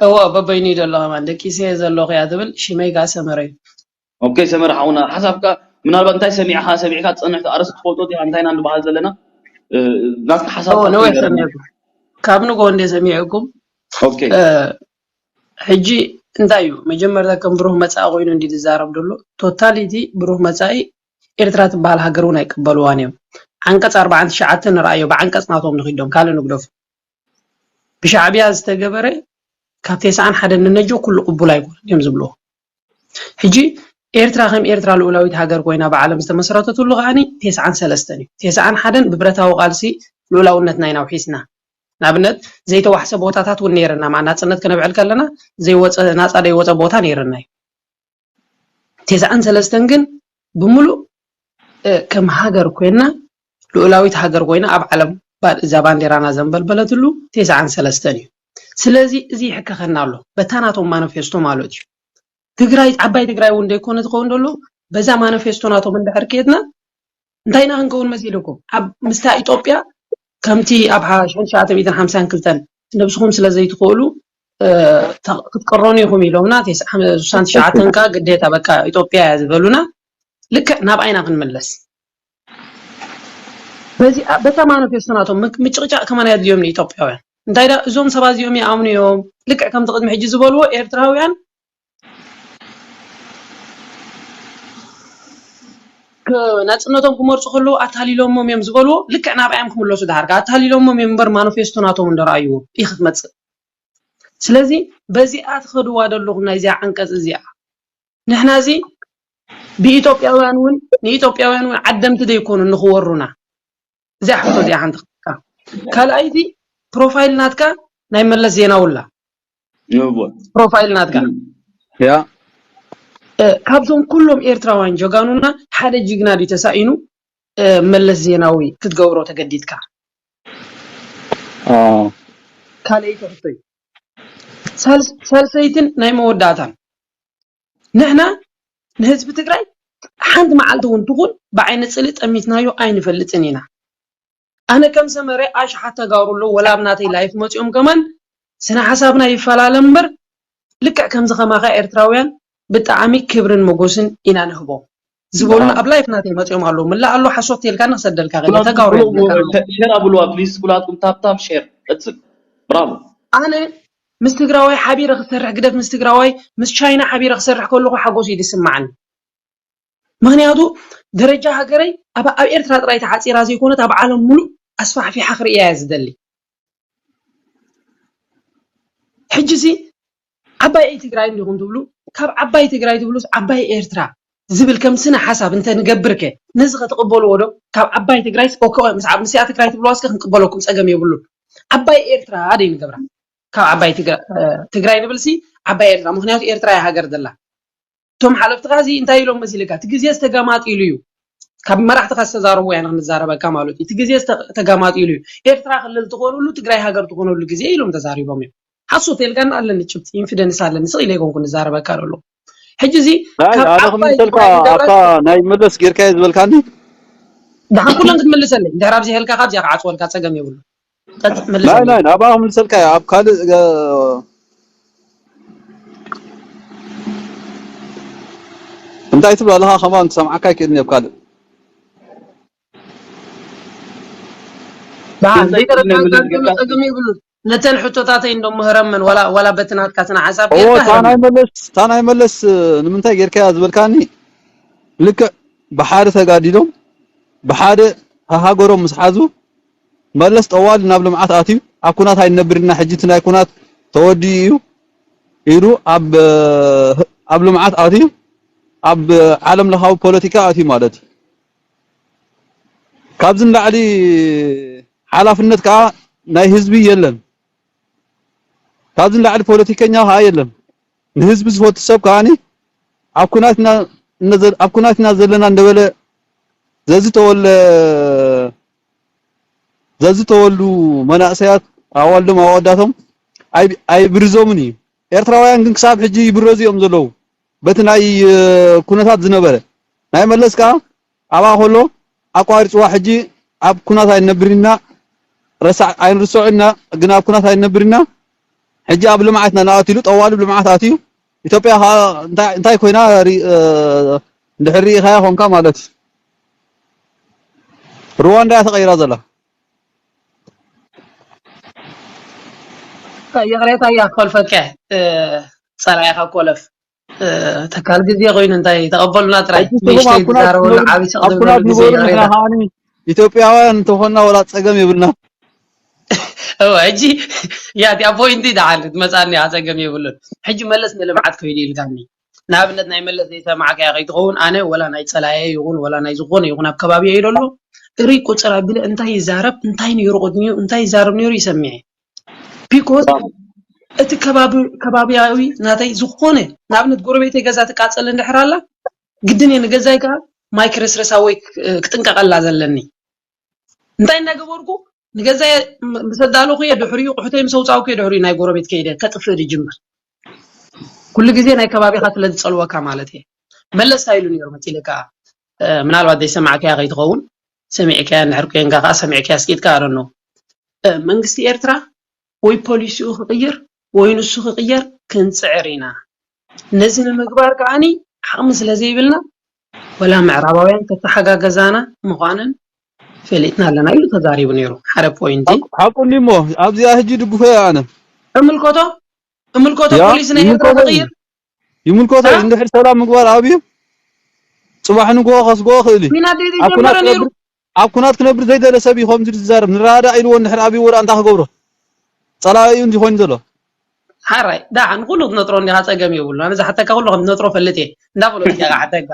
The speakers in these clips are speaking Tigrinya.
እወ፣ በበይኑ እዩ ዘሎ ከማን። ደቂሰ እየ ዘለኹ እያ ትብል። ሽመይ ከኣ ሰመረ እዩ። ኦኬ፣ ሰመረ ሓውና፣ ሓሳብካ ምናልባት እንታይ ሰሚዕኻ፣ ሰሚዕካ ትጸንሕ፣ ኣርእስቲ ትፈልጦ ዲኻ፣ እንታይ ኢና ንበሃል ዘለና? እ፣ ናትካ ሓሳብ እወ፣ ካብ ነዊሕ ትንገረና። ሰሚዕኩም። ካብ ንጎ እንደ ሰሚዕኩም። ኦኬ። እ፣ ሕጂ እንታይ እዩ? መጀመርታ ከም ብሩህ መጻኢ ኮይኑ እንዲ ዝዛረብ ዘሎ። ቶታሊቲ ብሩህ መጻኢ ኤርትራ ትበሃል ሃገር እውን ኣይቅበልዋን እዮም። ዓንቀጽ ኣርባዓን ትሽዓተን ንረኣዮ፣ ብዓንቀጽ ናቶም ንኺዶም፣ ካልእ ንግደፉ። ብሻዕብያ ዝተገበረ ካብ ተስዓን ሓደን ንነጆ ኩሉ ቅቡል ኣይኮነን እዮም ዝብልዎ። ሕጂ ኤርትራ ከም ኤርትራ ልኡላዊት ሃገር ኮይና ብዓለም ዝተመስረተትሉ ከኣኒ ተስዓን ሰለስተን እዩ። ተስዓን ሓደን ብብረታዊ ቃልሲ ልኡላውነትና ኢና ውሒስና። ንኣብነት ዘይተዋሕሰ ቦታታት እውን ነይርና፣ ማ ናጽነት ክነብዕል ከለና ዘይወጸ፣ ናጻ ዘይወጸ ቦታ ነይርና እዩ። ተስዓን ሰለስተን ግን ብምሉእ፣ እ፣ ከም ሃገር ኮይና፣ ልኡላዊት ሃገር ኮይና ኣብ ዓለም ባ-፣ እዛ ባንዴራና ዘንበልበለትሉ ተስዓን ሰለስተን እዩ። ስለዚ እዚ ይሕከኸና ኣሎ፣ በታ ናቶም ማኒፌስቶ ማለት እዩ። ትግራይ፣ ዓባይ ትግራይ እውን ዘይኮነ ትኸውን ዘሎ፣ በዛ ማኒፌስቶ ናቶም እንድሕር ከየትና እንታይ ኢና ክንከውን መሲልኩም? ኣብ ምስታ ኢትዮጵያ ከምቲ ኣብ ሓ-፣ ሽሕን ትሽዓተ ሚእትን ሓምሳን ክልተን ነብስኹም ስለ ዘይትኽእሉ፣ እ፣ ተ-፣ ክትቅረኑ ኢኹም ኢሎምና። ቴስ-፣ ሓም-፣ ስሳን ትሽዓተን ከኣ ግዴታ በቃ ኢትዮጵያ እያ ዝበሉና። ልክዕ ናብኣ ኢና ክንምለስ። በዚኣ፣ በታ ማኒፌስቶ ናቶም ምቅ-፣ ምጭቕጫቕ ከማን ኣየድልዮም ንኢትዮጵያውያን። እንታይ ዳ፣ እዞም ሰባት እዚኦም ይኣምኑ እዮም። ልክዕ ከምቲ ቅድሚ ሕጂ ዝበልዎ ኤርትራውያን ክ-፣ ናጽነቶም ክመርጹ ከለዉ ኣታሊሎሞም እዮም ዝበልዎ። ልክዕ ናብኣ እዮም ክምለሱ። ድሓር ከኣ ኣታሊሎሞም እዮም እምበር ማኒፌስቶ ናቶም እንደረኣይዎ እዩ ክትመጽእ። ስለዚ በዚኣ ትኸድዋ ዘለኹም ናይዚኣ ዓንቀጽ እዚኣ፣ ንሕና እዚ ብኢትዮጵያውያን እውን፣ ንኢትዮጵያውያን እውን ዓደምቲ ዘይኮኑ ንኽወሩና። እዚኣ ሕቶ እዚኣ ሓንቲ። ካልኣይቲ ፕሮፋይል ናትካ ናይ መለስ ዜናዊ ኣላ። ንቦ ፕሮፋይል ናትካ ያ እ፣ ካብዞም ኩሎም ኤርትራውያን ጀጋኑና ሓደ ጅግና ድዩ ተሳኢኑ? እ፣ መለስ ዜናዊ ክትገብሮ ተገዲድካ? ኣዎ ካልኣይቲ ሕቶይ። ሳልስ-፣ ሳልሰይትን ናይ መወዳእታን፣ ንሕና ንህዝቢ ትግራይ ሓንቲ መዓልቲ እውን ትኹን ብዓይኒ ጽልኢ ጠሚትናዮ ኣይንፈልጥን ኢና። ኣነ ከም ሰመረ ኣሽሓት ተጋሩ ኣለዉ፣ ወላ ኣብ ናተይ ላይፍ መጺኦም ከማን ስነ ሓሳብና ይፈላለ እምበር፣ ልክዕ ከምዚ ከማኻ ኤርትራውያን ብጣዕሚ ክብርን ሞጎስን ኢና ንህቦም ዝበሉና ኣብ ላይፍ ናተይ መጺኦም ኣለዉ። ምላ ኣሎ ሓሶት ተልካ ንክሰደልካ ከለ ተጋሩ እዮም ዝብለካ። ሸር ኣብልዋ ፕሊስ፣ ኩላትኩም ታፕ ታፕ ሸር። ቀጽል። ብራቮ። ኣነ ምስ ትግራዋይ ሓቢረ ክሰርሕ ግደፍ፣ ምስ ትግራዋይ ምስ ቻይና ሓቢረ ክሰርሕ ከለኹ ሓጎስ እዩ ዝስማዓኒ። ምኽንያቱ ደረጃ ሃገረይ ኣብ፣ ኣብ ኤርትራ ጥራይ ተዓፂራ ዘይኮነት ኣብ ዓለም ሙሉእ ኣስፋሕፊሓ ክርእያ እየ ዝደሊ። ሕጂሲ ዓባይ ትግራይ እንዲኹም ትብሉ፣ ካብ ዓባይ ትግራይ ትብሉስ ዓባይ ኤርትራ ዝብል ከም ስነ ሓሳብ እንተ ንገብር ከ ነዚ ከ ትቕበልዎ ዶ? ካብ ዓባይ ትግራይ ኦኬ፣ ምስ ዓብ-፣ ምስኣ ትግራይ ትብልዋ እስከ ክንቅበለኩም ጸገም የብሉን። ዓባይ ኤርትራ ደይ ንገብራ ካብ ዓባይ ትግራ-፣ እ፣ ትግራይ ንብልሲ ዓባይ ኤርትራ፣ ምኽንያቱ ኤርትራ እያ ሃገር ዘላ። እቶም ሓለፍትኻ እዚ እንታይ ኢሎም መሲልካ? እቲ ግዜ ዝተጋማጢሉ እዩ። ካብ መራሕትኻ ዝተዛረቡ እያ ንክንዛረበካ ማለት እዩ። እቲ ግዜ ዝተ-፣ ተጋማጢሉ እዩ። ኤርትራ ክልል ትኾነሉ ትግራይ ሃገር ትኾነሉ ግዜ ኢሎም ተዛሪቦም እዮም። ሓሶት የልጋና ኣለኒ፣ ጭብጢ ኢንፊደንስ ኣለኒ፣ ስቕ ኢለ ይኮንኩ ንዛረበካ ዘሎ። ሕጂ እዚ ናይ ካብ ኣነ ዓባይ ክምልሰልካ ትግራይ ኣብታ ንገብራ ናይ መለስ ጌርካዮ ዝበልካኒ ደሓን ኩለን ክትምልሰለይ፣ እንድሕር ኣብዚ ሄልካ ካብዚኣ ክዓፅወልካ ፀገም የብሉ። ቀጽ-፣ ናይ ምልሰለይ። ናይ ናብኣ ክምልሰልካ እየ። ኣብ ካልእ ገ-፣ እንታይ ትብል ኣለኻ ከማን ክሰምዓካ ኣይክእልን እየ። ኣብ ካልእ ደሓን እንታይ ዘይተረዳእካ ትብል እንተሎ ጌርካ? ጸገም የብሉን። ነተን ሕቶታተይ እንዶ ምህረመን ዋላ፣ ዋላ በቲ ናትካ ስነ ሓሳብ እዎ፣ ጌርካ እታ ናይ ህረመን። መለስ፣ እታ ናይ መለስ ንምንታይ ጌርካያ ዝበልካኒ፣ ልክዕ ብሓደ ተጋዲዶም ብሓደ ሃሃገሮም ምስ ሓዙ፣ መለስ ጠዋል ናብ ልምዓት ኣትዩ፣ ኣብ ኩናት ኣይንነብርና፣ ሕጂ እቲ ናይ ኩናት ተወዲኡ እዩ ኢሉ ኣብ፣ ኣብ ልምዓት ኣትዩ፣ ኣብ ዓለም ለኻዊ ፖለቲካ ኣትዩ ማለት እዩ። ካብዚ ንላዕሊ ሓላፍነት ከዓ ናይ ህዝቢ የለን። ካብዚ ንላዕሊ ፖለቲከኛ ከዓ የለን። ንህዝቢ ዝፈቱ ሰብ ከዓኒ ኣብ ኩናት ኢና እነዘ-፣ ኣብ ኩናት ኢና ዘለና እንደበለ ዘዝተወለ-፣ ዘዝተወልዱ መናእሰያት ኣዋልዶም ኣወዳቶም ኣይ-፣ ኣይብርዞምን እዩ። ኤርትራውያን ግን ክሳብ ሕጂ ይብረዙ እዮም ዘለዉ። በቲ ናይ፣ እ፣ ኩነታት ዝነበረ ናይ መለስ ከዓ ኣብኣ ከሎ ኣቋሪፅዋ። ሕጂ ኣብ ኩናት ኣይንነብርና፣ ረሳዕ ኣይንርሶዕና፣ ግን ኣብ ኩናት ኣይንነብርና። ሕጂ ኣብ ልምዓት ነኣትሉ፣ ጠዋሉ ልምዓት ኣትዩ። ኢትዮጵያ ከዓ እንታይ፣ እንታይ ኮይና ሪ-፣ እ፣ እንድሕር ርኢኻያ ኾንካ ማለት እዩ። ሩዋንዳ እያ ተቐይራ ዘላ። ይቕሬታ እያ ክኸልፈካ፣ እ፣ ጸላኢኻ ኮለፍ፣ እ፣ ተካል ግዜ ኮይኑ እንታይ ተቐበሉና ጥራይ። ሕጂ ንእሽተይ ኣብ ኩናት ዝዛረበሉ ንነብር-፣ ዓቢ ስቕ ኣብ ኩናት ዝበለሉ ግዜ ንበሩ። ንሕና ይቕሬታ። ከዓኒ ኢትዮጵያውያን እንተኾንና ወላ ጸገም የብልና። እወ፣ ሕጂ እያ እቲኣ ፖይንቲ ደሓን ትመጻኒ እያ፣ ጸገም የብሉን። ሕጂ መለስ ንልምዓት ከይዱ ኢልካኒ። ንኣብነት ናይ መለስ ዘይሰማዕካያ ከይትኸውን፣ ኣነ ወላ ናይ ጸላኤ ይኹን ወላ ናይ ዝኾነ ይኹን ኣብ ከባቢ እየ ደሎ እግሪ ቁጽር ኣቢለ እንታይ ይዛረብ እንታይ ነይሩ ቅድሚኡ እንታይ ይዛረብ ነይሩ ይሰምዐ። ቢኮዝ እቲ ከባቢ ከባቢያዊ ናተይ ዝኾነ ንኣብነት ጎረቤተይ ገዛ ትቃጸል እንድሕር ኣላ ግድን እየ ንገዛይ ከዓ ማይ ክረስረሳ ወይ ክጥንቀቐላ ዘለኒ። እንታይ እናገበርኩ ንገዛይ ምስ ኣዳለኹ እየ ድሕሪኡ ቁሕተይ ምስ ኣውፃእኩ እየ ድሕሪኡ ናይ ጎረቤት ከይደ ከጥፍእ ድጅምር። ኩሉ ግዜ ናይ ከባቢኻ ስለ ዝፀልወካ ማለት እየ። መለስ እንታይ ኢሉ ነይሩ መፂለ ከዓ ምናልባት ዘይሰማዕካያ ከይትኸውን ሰሚዕካያ እንድሕር ኮይንካ ከዓ ሰሚዕካያ ስኪትካ ኣረኖ መንግስቲ ኤርትራ ወይ ፖሊሲኡ ክቕይር ወይ ንሱ ክቕየር ክንፅዕር ኢና። ነዚ ንምግባር ከዓኒ ዓቕሚ ስለ ዘይብልና ወላ ምዕራባውያን ከተሓጋገዛና ምዃነን ፈሊጥና ኣለና ኢሉ ተዛሪቡ ነይሩ። ሓደ ፖይንቲ ሓቁ እንዲሞ ኣብዚኣ ሕጂ ድግፎ እየ ኣነ። እምልከቶ እምልከቶ ያ ፖሊሲ ናይ ኤርትራ ይምልከቶ እዩ። ክቕይር ይምልከቶ እዩ። እ? እንድሕር ሰላም ምግባር ኣብዩ ጽባሕ ንግሆ ከስግኦ ክእል እዩ። ኩናት ኣብ ኩናት ዘይተጀመረ ነይሩ። ክነብር ኣብ ኩናት ክነብር ዘይደለ ሰብ እዩ ከምዚ ዝዛረብ። ንረዳዳእ ኢልዎ እንድሕር ኣብይዎ ደኣ እንታይ ክገብሮ? ጸላኢ እዩ እንዲ ኮይኑ ዘሎ። ሓራይ ደሓን ኩሉ ክትነጥሮ እንዲኻ ጸገም የብሉን። ኣነ ዝሓተካ ኩሉ ከም ዝነጥሮ ፈልጥ እየ። እንዳ ፖለቲካ ክሓተካ።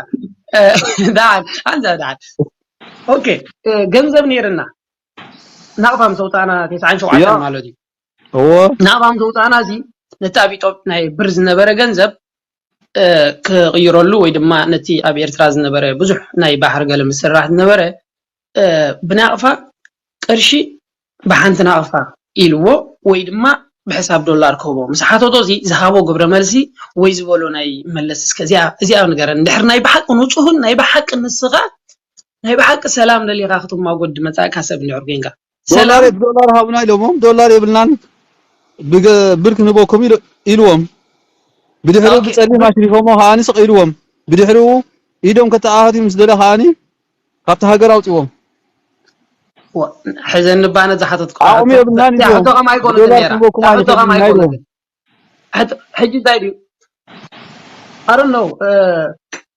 እ፣ ደሓን፣ ሓንሳብ ደሓን። ኦኬ፣ እ፣ ገንዘብ ነይርና። ናቕፋ ምስ ኣውጻእና ተስዓን ሸውዓተን ያ። ማለት እዩ። እዎ። ናቕፋ ምስ ኣውጻእና እዚ ነቲ ኣብ ኢትዮጵ-፣ ናይ ብር ዝነበረ ገንዘብ እ፣ ክቕይረሉ ወይ ድማ ነቲ ኣብ ኤርትራ ዝነበረ ብዙሕ ናይ ባሕሪ ገለ ምስራሕ ዝነበረ እ፣ ብናቕፋ ቅርሺ ብሓንቲ ናቕፋ ኢልዎ ወይ ድማ ብሕሳብ ዶላር ክህቦ ምስ ሓተቶ እዚ ዝሃቦ ግብረ መልሲ ወይ ዝበሎ ናይ መለስ እስከ እዚኣ እዚኣ ንገረን እንድሕር ናይ ብሓቂ ንጹህን ናይ ብሓቂ ንስኻ ናይ ብሓቂ ሰላም ደሊኻ ክትማጎት ድመጻእካ ሰብ እንድሕር ኮንካ ዶላር ሰላም ብዶላር ሃቡና ኢሎሞም ዶላር የብልናን ብገ- ብር ክንህበኩም ኢሉ- ኢልዎም ብድሕሪኡ ኦኬ ብጸሊም ኣሽሪፎሞ ከዓኒ ስቕ ኢልዎም ብድሕሪኡ ኢዶም ከተኣታትዩ ምስ ደለ ከዓኒ ካብቲ ሃገር ኣውጺዎም ዋ፣ ሕዘኒ ባነ ዝሓተትኩ ዓቕሚ ሕቶ የብልናን ኢልዎም ዝሓቶ ከም ኣይኮነትን ብዶላር ነይራ ክንህበኩም ዝሓቶ ከም ኣይንፈልጥን ኢና ኢልዎም ኣይኮነትን ሕቶ- ሕጂ እንታይ ድዩ ኣረኖ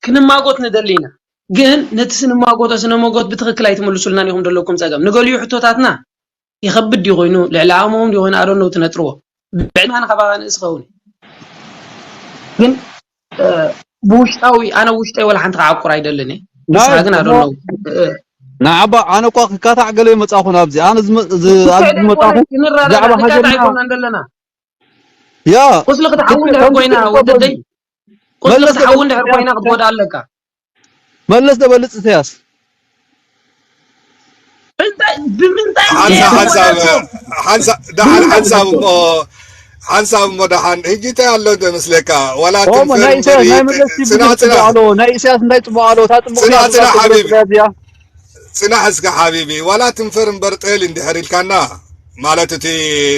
ክንማጎት ንደሊ ኢና ግን ነቲ ስንማጎቶ ስነመጎት ብትኽክል ኣይትመልሱልናን ኢኹም ዘለኩም ጸገም ንገሊኡ ሕቶታትና ይኸብድ ድዩ ኮይኑ ልዕሊ ዓቕሞም ድዩ ኮይኑ ኣረኖ ትነጥርዎ ብዕድማ ንኻባኻ ንእስ ኸውን ግን እ፣ ብውሽጣዊ ኣነ ውሽጠይ ወላ ሓንቲ ክዓቁር ኣይደልን እየ ንስኻ ናይ ግን እሞ ኣረኖ ንዓባ ኣነ እኳ ክካታዕ ገለ ይመጻኹ ናብዚ ኣነ ዝመ- ዝ- ኣብዚ ዝመጻኹ ብዛዕባ ሃገርና ኣይኮናን ዘለና ያ ቁስሊ ክትሓዊ እንድሕር ኮይና ወደደይ ቁስሊ ክትሓዊ እንድሕር ኮይና ክትወድኣ ኣለካ መለስ ደበልጽ ኢሳያስ እንታይ ብምንታይ ሓንሳብ ሓንሳብ ሓንሳብ ደሓን ሓንሳብ እሞ ሓንሳብ እሞ ደሓን ሕጂ እንታይ ኣሎ ዶ መስለካ ዋላ ኦሞ ናይ ኢሳያስ ናይ መለስ ጽናሕ ጽናሕ ጽቡቕ ኣሎ ናይ ኢሳያስ እንታይ ጽቡቕ ኣሎ እታ ጽቡቕ ጽናሕ ጽናሕ ሓቢቢ እዚኣ ጽናሕ እስከ ሓቢቢ ዋላ ትንፈር እምበር ጥል እንድሕር ኢልካና ማለት እቲ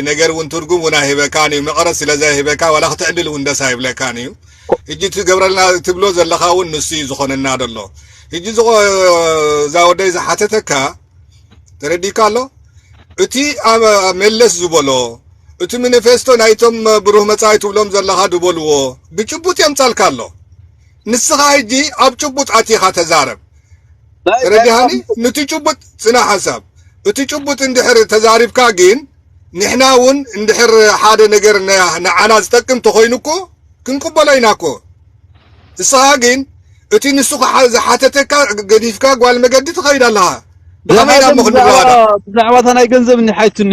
ነገር እውን ትርጉም እውን ኣይህበካን እዩ መቐረት ስለ ዘይህበካ ዋላ ክትዕልል እውን ደስ ኣይብለካን እዩ ሕጂ ትገብረልና ትብሎ ዘለኻ እውን ንሱ እዩ ዝኾነና ደሎ ሕጂ ዝቆ- እዛ ወደይ ዝሓተተካ ተረዲካ ኣሎ እቲ ኣብ መለስ ዝበሎ እቲ ሚኒፌስቶ ናይቶም ብሩህ መጻኢ ትብሎም ዘለኻ ዝበልዎ ብጭቡጥ የምጻልካ ኣሎ ንስኻ ሕጂ ኣብ ጭቡጥ ኣቲኻ ተዛረብ ተረዲሃኒ ንቲ ጭቡጥ ጽናሕ ሓንሳብ እቲ ጭቡጥ እንድሕር ተዛሪብካ ግን ንሕና እውን እንድሕር ሓደ ነገር ንዓና ዝጠቅም ተኾይኑ እኮ ክንቅበሎ ኢና እኮ እስኻ ግን እቲ ንሱ ዝሓተተካ ገዲፍካ ጓል መገዲ ትኸይድ ኣለኻ ብኸመይ ኢና እሞ ክንረዳዳእ ብዛዕባ እታ ናይ ገንዘብ እኒ ሓይትኒ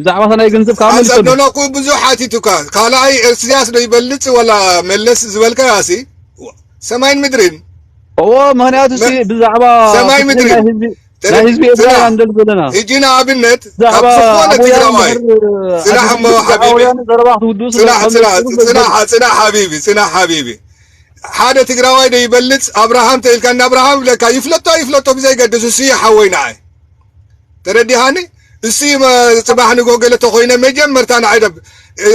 ብዛዕባ እታ ናይ ገንዘብ ከዓ መሊሰሉ ኣጸብለሎ እኮ ብዙሕ ሓቲቱካ ካልኣይ እስያስ ዶ ይበልጽ ወላ መለስ ዝበልካያ ሲ ሰማይን ምድርን እዎ ምክንያቱ ሲ ብዛዕባ ሰማይ ምድሪ ናይ ህዝቢ ኤርትራ ኢና ንደሊ ዘለና ሕጂ ንኣብነት ካብ ዝኾነ ትግራዋይ ጽናሕ እሞ ሓቢቢ ዘረባ ክትውድኡ ጽናሕ ሓቢቢ ጽናሕ ሓቢቢ ሓደ ትግራዋይ ዶ ይበልጽ ኣብርሃም ተኢልካ እና ኣብርሃም ብለካ ይፍለጦ ይፍለጦ ብዘይገድስ እሱ ይሓወይ ንዓይ ተረዲሃኒ እሱ ጽባሕ ንጎ ገለ ተኾይነ መጀመርታ ንዓይ ደብ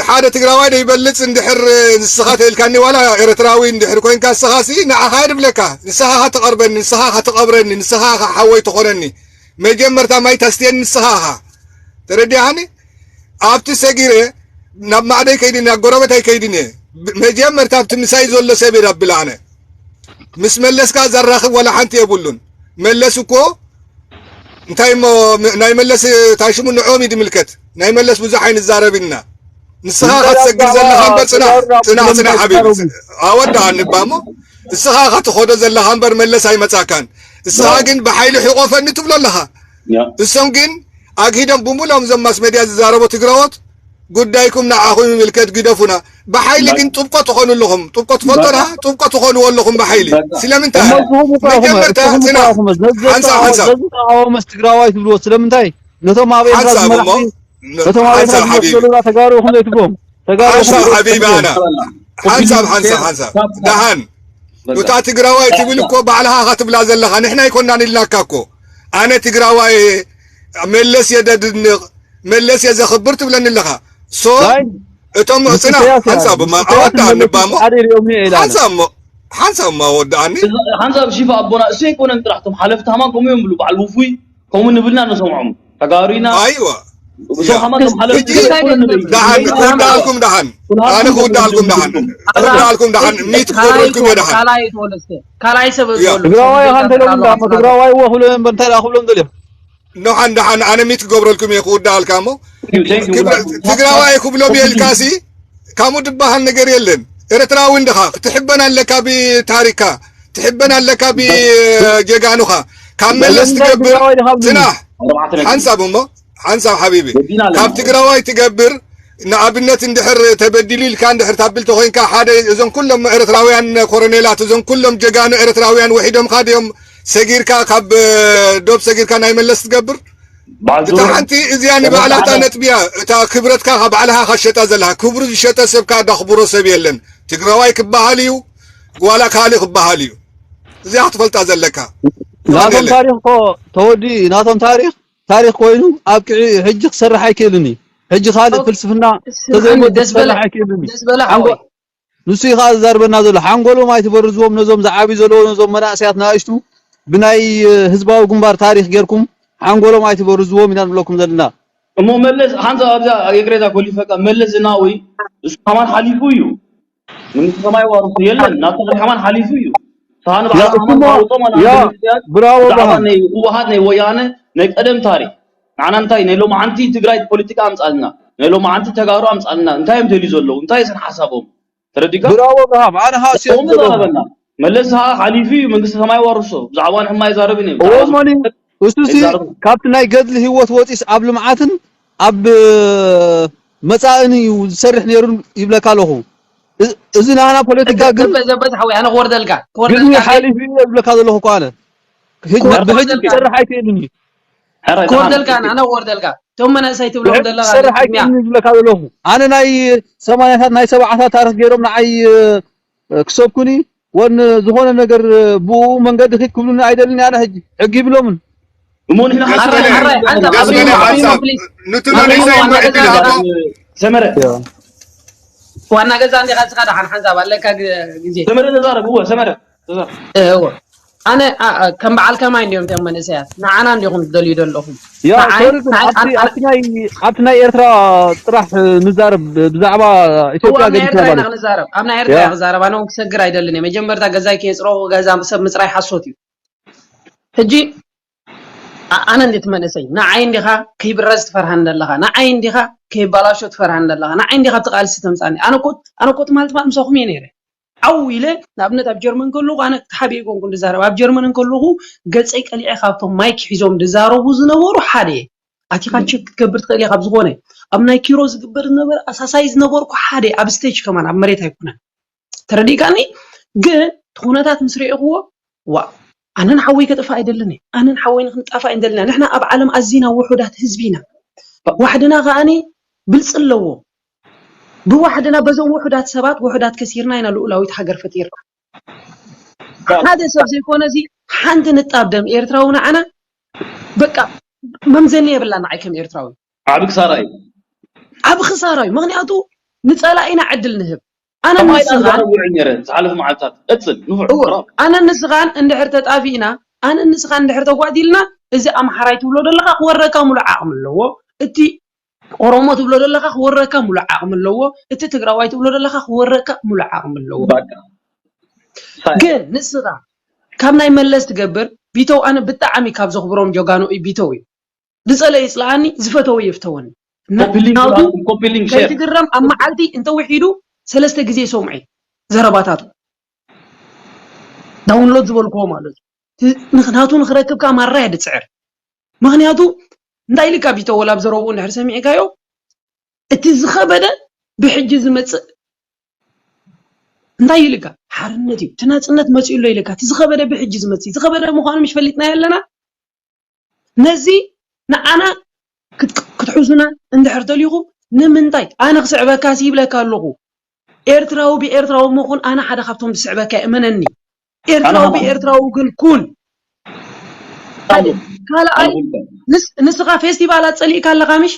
ሓደ ትግራዋይ ዶ ይበልጽ እንድሕር ንስኻ ተልካኒ ዋላ ኤርትራዊ እንድሕር ኮንካ ንስኻ ሲ ንዓኻ ድብለካ ንስኻ ኻ ትቐርበኒ ንስኻ ኻ ትቐብረኒ ንስኻ ኻ ሓወይ ትኾነኒ መጀመርታ ማይ ታስትየኒ ንስኻ ኻ ተረዲኣኒ ኣብቲ ሰጊረ ናብ ማዕደይ ከይድኒ ኣብ ጎረበታይ ከይድኒ መጀመርታ ኣብቲ ምሳይ ዘሎ ሰብ የዳብል ኣነ ምስ መለስካ ዘራኽብ ዋላ ሓንቲ የብሉን መለስ እኮ እንታይ እሞ ናይ መለስ እንታይ ሽሙ ንዖም እዩ ድምልከት ናይ መለስ ብዙሕ ኣይንዛረብ ኢና ንስኻ ክትሰግር ዘለኻ እምበር ፅናሕ ፅናሕ ፅናሕ ሓቢቢ ኣወዳኣ ንባ እሞ እስኻ ኸትኸዶ ዘለኻ እምበር መለስ ኣይመፃካን እስኻ ግን ብሓይሊ ሕቆፈኒ ትብሎ ኣለኻ እሶም ግን ኣግሂዶም ብሙሎም እዞም ማስ ሜድያ ዝዛረቦ ትግራዎት ጉዳይኩም ንዓኹም ይምልከት ግደፉና ብሓይሊ ግን ጥብቆ ትኾኑ ኣለኹም ጥብቆ ትፈልጦ ዳ ጥብቆ ትኾንዎ ኣለኹም ብሓይሊ ስለምንታይ መጀመርታ ጽና ሓንሳብ ሓንሳብ ዘዝተቃወመስ ትግራዋይ ትብልዎ ስለምንታይ ነቶም ኣብ ኤርትራ ዝመራሕቲ ነቶም ኣብ ኤርትራ ዝመራሕቲ ዘለውና ተጋሩ ኢኹም ዘይትብሎም ተጋሩ ኢኹም ሓንሳብ ሓቢቢ ኣና ሓንሳብ ሓንሳብ ሓንሳብ ደሓን እታ ትግራዋይ ትብል እኮ ባዕልኻ ኻትብላ ዘለኻ ንሕና ኣይኮናን ኢልናካ እኮ ኣነ ትግራዋይ መለስ የደድንቕ መለስ የዘኽብር ትብለኒ ኣለኻ so እቶም ፅና ሓንሳብ ኣወዳኣ ንባሞ ሓንሳብ ሓንሳብ ማ ወዳኣኒ ሓንሳብ ሽፋ ኣቦና እሱ ኣይኮነን ጥራሕ ቶም ሓለፍቲ ሃማን ከምኡ እዮም ብሉ በዓል ውፉይ ከምኡ ንብልና ንሰምዖም ተጋሩ ኢና ኣይዋ ደሓን ክውዳልኩም ደሓን ኣነ ክውዳልኩም ደሓን ክውዳልኩም ደሓን ሚት ክገብረልኩም እየ ደሓን ካልኣይ ተወለስተ ካልኣይ ሰብ ትግራዋይ ኢኻ እንተሎም እንዳሞ ትግራዋይ እዎ ክብሎ እምበር እንታይ ደኣ ክብሎም ደልዮም ደሓን ደሓን ኣነ ሚት ክገብረልኩም እየ ክውዳልካ እሞ ትግራዋይ ክብሎም የልካሲ ካሙ ድበሃል ነገር የለን ኤርትራዊ እንድኻ ክትሕበን ኣለካ ብታሪካ ትሕበን ኣለካ ብጀጋኑኻ ካብ መለስ ትገብር ጽናሕ ሓንሳብ እሞ ሓንሳብ ሓቢቢ ካብ ትግራዋይ ትገብር ንኣብነት እንድሕር ተበዲሉ ኢልካ እንድሕር ታብል ተኮይንካ ሓደ እዞም ኩሎም ኤርትራውያን ኮረኔላት እዞም ኩሎም ጀጋኑ ኤርትራውያን ወሒዶምካ ድዮም ሰጊርካ ካብ ዶብ ሰጊርካ ናይ መለስ ትገብር እታ ሓንቲ እዚኣ ንባዕላ እታ ነጥቢያ እታ ክብረትካ ካብ ባዕልኻ ካሸጣ ዘለካ ክብሩ ዝሸጠ ሰብካ ዳኽብሮ ሰብ የለን ትግራዋይ ክበሃል እዩ ዋላ ካልእ ክበሃል እዩ እዚኣ ክትፈልጣ ዘለካ ናቶም ታሪክ እኮ ተወዲ ናቶም ታሪክ ታሪክ ኮይኑ ኣብቅዒ ሕጂ ክሰርሕ ኣይክእልን እዩ ሕጂ ካልእ ፍልስፍና ተዘይሞ ክሰርሕ ኣይክእልን እዩ ንሱ እዩ ከዓ ዝዛርበና ዘሎ ሓንጎሎም ኣይትበርዝዎም ነዞም ዝዓብዩ ዘለዎ ነዞም መናእሰያት ንኣሽቱ ብናይ ህዝባዊ ግንባር ታሪክ ጌርኩም ሓንጎሎም ኣይትበርዝዎም ኢና ንብለኩም ዘለና እሞ መለስ ሓንሳ ኣብዛ የቅሬታ ኮሊፈካ መለስ ዝናዊ እሱ ከማን ሓሊፉ እዩ መንግስቲ ሰማይ ዋርሱ የለን ናብታ ከማን ሓሊፉ እዩ ሳን ባዕላ ከማን ዋርሶም ኣላ ብራዎ ብራሃን ህወሓት ናይ ወያነ ናይ ቀደም ታሪክ ንዓና እንታይ ናይ ሎማዓንቲ ትግራይ ፖለቲካ ኣምፃልና ናይ ሎማዓንቲ ተጋሩ ኣምፃልና እንታይ እዮም ደልዩ ዘለዉ እንታይ ስን ሓሳቦም ተረዲካ ብራዎ ብርሃም ኣነ ሃስዮም ዘለዉ መለስ ሓሊፉ እዩ መንግስቲ ሰማይ ዋርሶ ብዛዕባ ንሕማ ይዛረብ እዩ እዎ ሞኒ እሱሲ ካብቲ ናይ ገድሊ ህይወት ወፂስ ኣብ ልምዓትን ኣብ መፃእን እዩ ዝሰርሕ ነይሩ ይብለካ ኣለኹ እዚ ናህና ፖለቲካ ግን ዘበት ሓወይ ኣነ ክወርደልካ ክወርደልካ ሓሊፉ እዩ ዝብለካ ዘለኹ እኮ ኣነ ብሕጂ ክሰርሕ ኣይክእልን እዩ ክወርደልካ ኣነ ክወርደልካ እቶም መናእሰይ ትብሎም ዘለካ ክሰርሕ ኣይክእልን እዩ ዝብለካ ዘለኹ ኣነ ናይ ሰማንያታት ናይ ሰብዓታት ታሪክ ገይሮም ንዓይ ክሰብኩኒ ወን ዝኾነ ነገር ብኡ መንገዲ ኺድ ክብሉኒ ኣይደልን ኣነ ሕጂ ሕጊ ይብሎምን እሞ ንሕና ሓሳብ ሓራይ ሓራይ ሓንሳብ ደስ ኣብሪሞ በለ ኣብሪሞ ሓንሳብ ፕሊዝ ንትኖ ንሳይ መዒድ ንሃቦ ሰመረ ዋና ገዛ እንዲኻ ንስኻ ደሓን ሓንሳብ ኣለካ ግ- ግዜ ሰመረ ተዛረብ እወ ሰመረ ተዛረብ እወ ኣነ ኣ- ኣ- ከም በዓል ከማይ እንዲዮም እዚኦም መንእሰያት ንዓና እንዲኹም ትደልዩ ዘለኹም ያ ንዓይ- ሶሪ ግን ንዓይ- ኣብቲ ኣነ- ኣብቲ ናይ ኣብቲ ናይ ኤርትራ ጥራሕ ንዛረብ ብዛዕባ እወ ኢትዮጵያ ኣብ ናይ ኤርትራ ኢና ገዲፍና ክዛረብ ኣብ ናይ ኤርትራ ያ። ኢና ክዛረብ ኣነ እውን ክሰግር ኣይደልን እየ መጀመርታ ገዛይ ከየፅረኹ ገዛ ሰብ ምፅራይ ሓሶት እዩ ሕጂ ኣነ እንዴት መንእሰይ ንዓይ እንዲኻ ከይብረዝ ትፈርሃን ዘለኻ ንዓይ እንዲኻ ከይባላሾ ትፈርሃን ዘለኻ ንዓይ እንዲኻ ኣብቲ ቃልሲ ተምፃኒ ኣነ እኮ ኣነ እኮ ትማል ትማል ምሳኹም እየ ነይረ ዓው ኢለ ንኣብነት ኣብ ጀርመን ከለኹ ኣነ ተሓቢኤ ኮንኩ ዝዛረብ ኣብ ጀርመን እንከለኹ ገፀይ ቀሊዐ ካብቶም ማይክ ሒዞም ዝዛረቡ ዝነበሩ ሓደ እየ ኣቲኻ ቸክ ክትገብር ትኽእል እየ ካብ ዝኾነ ኣብ ናይ ኪሮ ዝግበር ዝነበረ ኣሳሳይ ዝነበርኩ ሓደ ኣብ ስቴጅ ከማን ኣብ መሬት ኣይኮነን ተረዲእካኒ ግን እቲ ኩነታት ምስ ርኤኽዎ ዋ ኣነን ሓወይ ከጠፋ ኣይደልን ኣነን ሓወይ ንክንጣፋ ኣይደልና ንሕና ኣብ ዓለም ኣዚና ውሑዳት ህዝቢ ኢና ዋሕድና ከኣኒ ብልፂ ኣለዎ ብዋሕድና በዞም ውሑዳት ሰባት ውሑዳት ከሲርና ኢና ልኡላዊት ሃገር ፈጢርና ሓደ ሰብ ዘይኮነ እዚ ሓንቲ ንጣብ ደም ኤርትራዊ ንዓና በቃ መምዘኒ የብላ ንዓይ ከም ኤርትራዊ። ዓቢ ክሳራ እዩ። ዓቢ ክሳራ እዩ። ምኽንያቱ ንጸላኢና ዕድል ንህብ። ኣነ ከማይ ንስኻን ዛረብ ውዕል ነረ ዝሓለፉ መዓልታት ቀጽል ንፉዕ እወ ብራቮ። ኣነ ንስኻን እንድሕር ተጣፊእና ኣነ ንስኻን እንድሕር ተጓዲልና እዚ ኣምሓራይ ትብሎ ዘለኻ ክወረካ ሙሉእ ዓቕሚ ኣለዎ። እቲ ኦሮሞ ትብሎ ዘለኻ ክወረካ ሙሉእ ዓቕሚ ኣለዎ። እቲ ትግራዋይ ትብሎ ዘለኻ ክወረካ ሙሉእ ዓቕሚ ኣለዎ። በቃ ሳይ ግን ንስኻ ካብ ናይ መለስ ትገብር ቢተው ኣነ ብጣዕሚ ካብ ዘኽብሮም ጀጋኑ እዩ ቢተው እዩ። ዝጸለ ይጽልኣኒ ዝፈተወ ይፍተወኒ። ኮፒ ሊንክ ናቱ ብኣኩም ኮፒ ሊንክ ሼር ከይትግረም ኣብ መዓልቲ እንተውሒዱ ሰለስተ ግዜ ይሰምዑ እየ ዘረባታቱ። ዳውንሎድ ዝበልክዎ ማለት እዩ። ቲ- ንኽ- ናቱ ንኽረክብካ ማራ እየ ድጽዕር። ምኽንያቱ እንታይ ኢልካ ቢቶ ወላ ኣብ ዘረብኡ እንድሕር ሰሚዕካዮ እቲ ዝኸበደ ብሕጂ ዝመጽእ እንታይ ኢልካ ሓርነት እዩ እቲ ናጽነት መጺኡ ኣሎ ኢልካ እቲ ዝኸበደ ብሕጂ ዝመጽእ ዝኸበደ ምዃኑ ምሽ ፈሊጥና ኣለና። ነዚ ንዓና ክት- ክትሕዙና እንድሕር ተሊኹም ንምንታይ ኣነ ክስዕበካ ሲ ይብለካ ኣለኹ። ኤርትራዊ ብኤርትራዊ ምኹን ኣነ ሓደ ካብቶም ዝስዕበካ እመነኒ። ኣነ ኤርትራዊ ከማን ብኤርትራዊ ግን ኩን ሓደ ኣነ ካልኣይ ኣነ ንስ- ንስኻ ፌስቲቫላት ጸሊእካ ኣለኻ ምሽ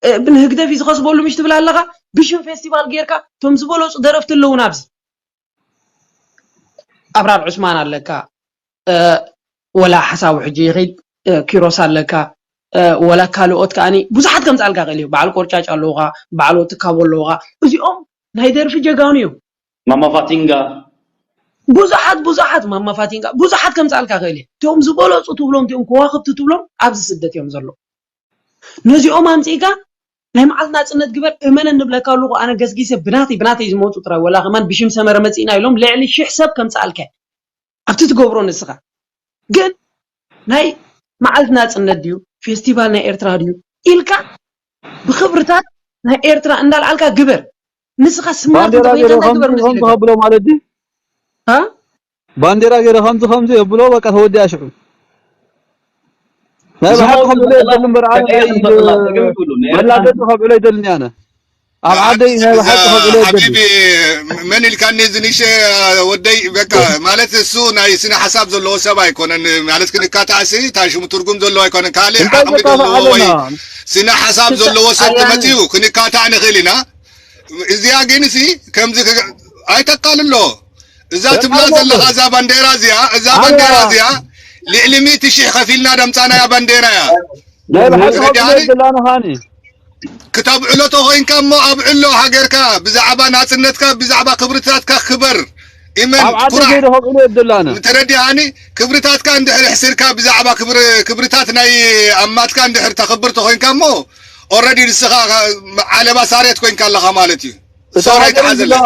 እ፣ ንህግደፍ እዩ ዝኸስበሉ ምሽ ትብል ኣለኻ። ብሽም ፌስቲቫል ጌርካ እቶም ዝበለጹ ደረፍቲ ኣለዉ ናብዚ ኣብራር ዑስማን ኣለካ። እ፣ ወላ ሓሳቡ ሕጂ ይኸይድ እ፣ ኪሮስ ኣለካ። እ፣ ወላ ካልኦት ከኣኒ ብዙሓት ከምፃልካ ክእል እዩ። በዓል ቆርጫጭ ኣለውኻ፣ በዓል ወትካቦ ኣለውኻ። እዚኦም ናይ ደርፊ ጀጋኑ እዮም። ማማ ፋቲንጋ ብዙሓት ብዙሓት ማማ ፋቲንጋ ብዙሓት ከምፃልካ ክእል እዩ። እቲኦም ዝበለፁ ትብሎም እቲኦም ከዋክብቲ ትብሎም ኣብዚ ስደት እዮም ዘለዉ። ነዚኦም ኣምፂእካ ናይ መዓልቲ ናፅነት ግበር እመነ ንብለካ ኣለኹ። ኣነ ገስጊሰ ብናተይ ብናተይ ዝመፁ ጥራይ ወላ ከማን ብሽም ሰመረ መፂእና ኢሎም ልዕሊ ሽሕ ሰብ ከምፃልካ ኣብቲ ትገብሮ ንስኻ ግን ናይ መዓልቲ ናፅነት ድዩ ፌስቲቫል ናይ ኤርትራ ድዩ ኢልካ ብክብርታት ናይ ኤርትራ እንዳልዓልካ ግበር። ንስኻ ስማርት ባንዴራ ገይረ እንተኮይንካ እንታይ ከምዚ ግበር ከም መሲልካ ተኸብሎ ማለት ድዩ? እ? ባንዴራ ገይረ ከምዚ ከምዚ የብሎ በቃ ተወዲኣ ሽዑ ናይ ብሓቂ ዝሞቱ ከምብሎ በቀላ የብሉ እምበር ኣነ በቀላ ክንፈጥላ ተገቢ ይብሉ ናይ ኤርትራ መላገፂ ከብዕሎ ይደልኒ ኣነ ኣብ ዓደይ ናይ ብሓቂ ከብዕሎ የብሉ ሓቢቢ መን ኢልካኒ ዝንሸ ወደይ በቃ ማለት እሱ ናይ ስነ ሓሳብ ዘለዎ ሰብ ኣይኮነን ማለት ክንካታዕሲ ታሽሙ ትርጉም ዘለዎ ኣይኮነን ካልእ እንታይ ዓቕሚ ዘካፍእ ዘለዎ ወይ ኣለና ስነ ሓሳብ ዘለዎ ሰብ ተመፅዩ ክንካታዕ ንኽእል ኢና እዚኣ ግን ሲ ከምዚ ክግ- ኣይተቃልሎ እዛ ትብላ ዘለኻ እዛ ባንዴራ እዚኣ እዛ ባንዴራ እዚኣ ልዕሊ ሚእቲ ሺሕ ከፊልና ደምፃናያ ባንዴራ እያ ናይ ብሓቂ ተረዲኣኒ ከብዕሎ የብላና ሃኒ ክተብዕሎ ተኾይንካ እሞ ኣብዕሎ ሃገርካ ብዛዕባ ናፅነትካ ብዛዕባ ክብርታትካ ክበር እመን ኣብ ዓዲ ኩራሕ ከይደ ከብዕሎ የብላና ተረዲኣኒ ክብርታትካ እንድሕር ሕስርካ ብዛዕባ ክብር- ክብርታት ናይ ኣማትካ እንድሕር ተኽብር ተኾይንካ እሞ ኦረዲ ንስኻ ዓለባ ሳሬት ኮይንካ ኣለኻ ማለት እዩ እታ ሶራይ ሃገረይ ተሓዘለ ዝብላ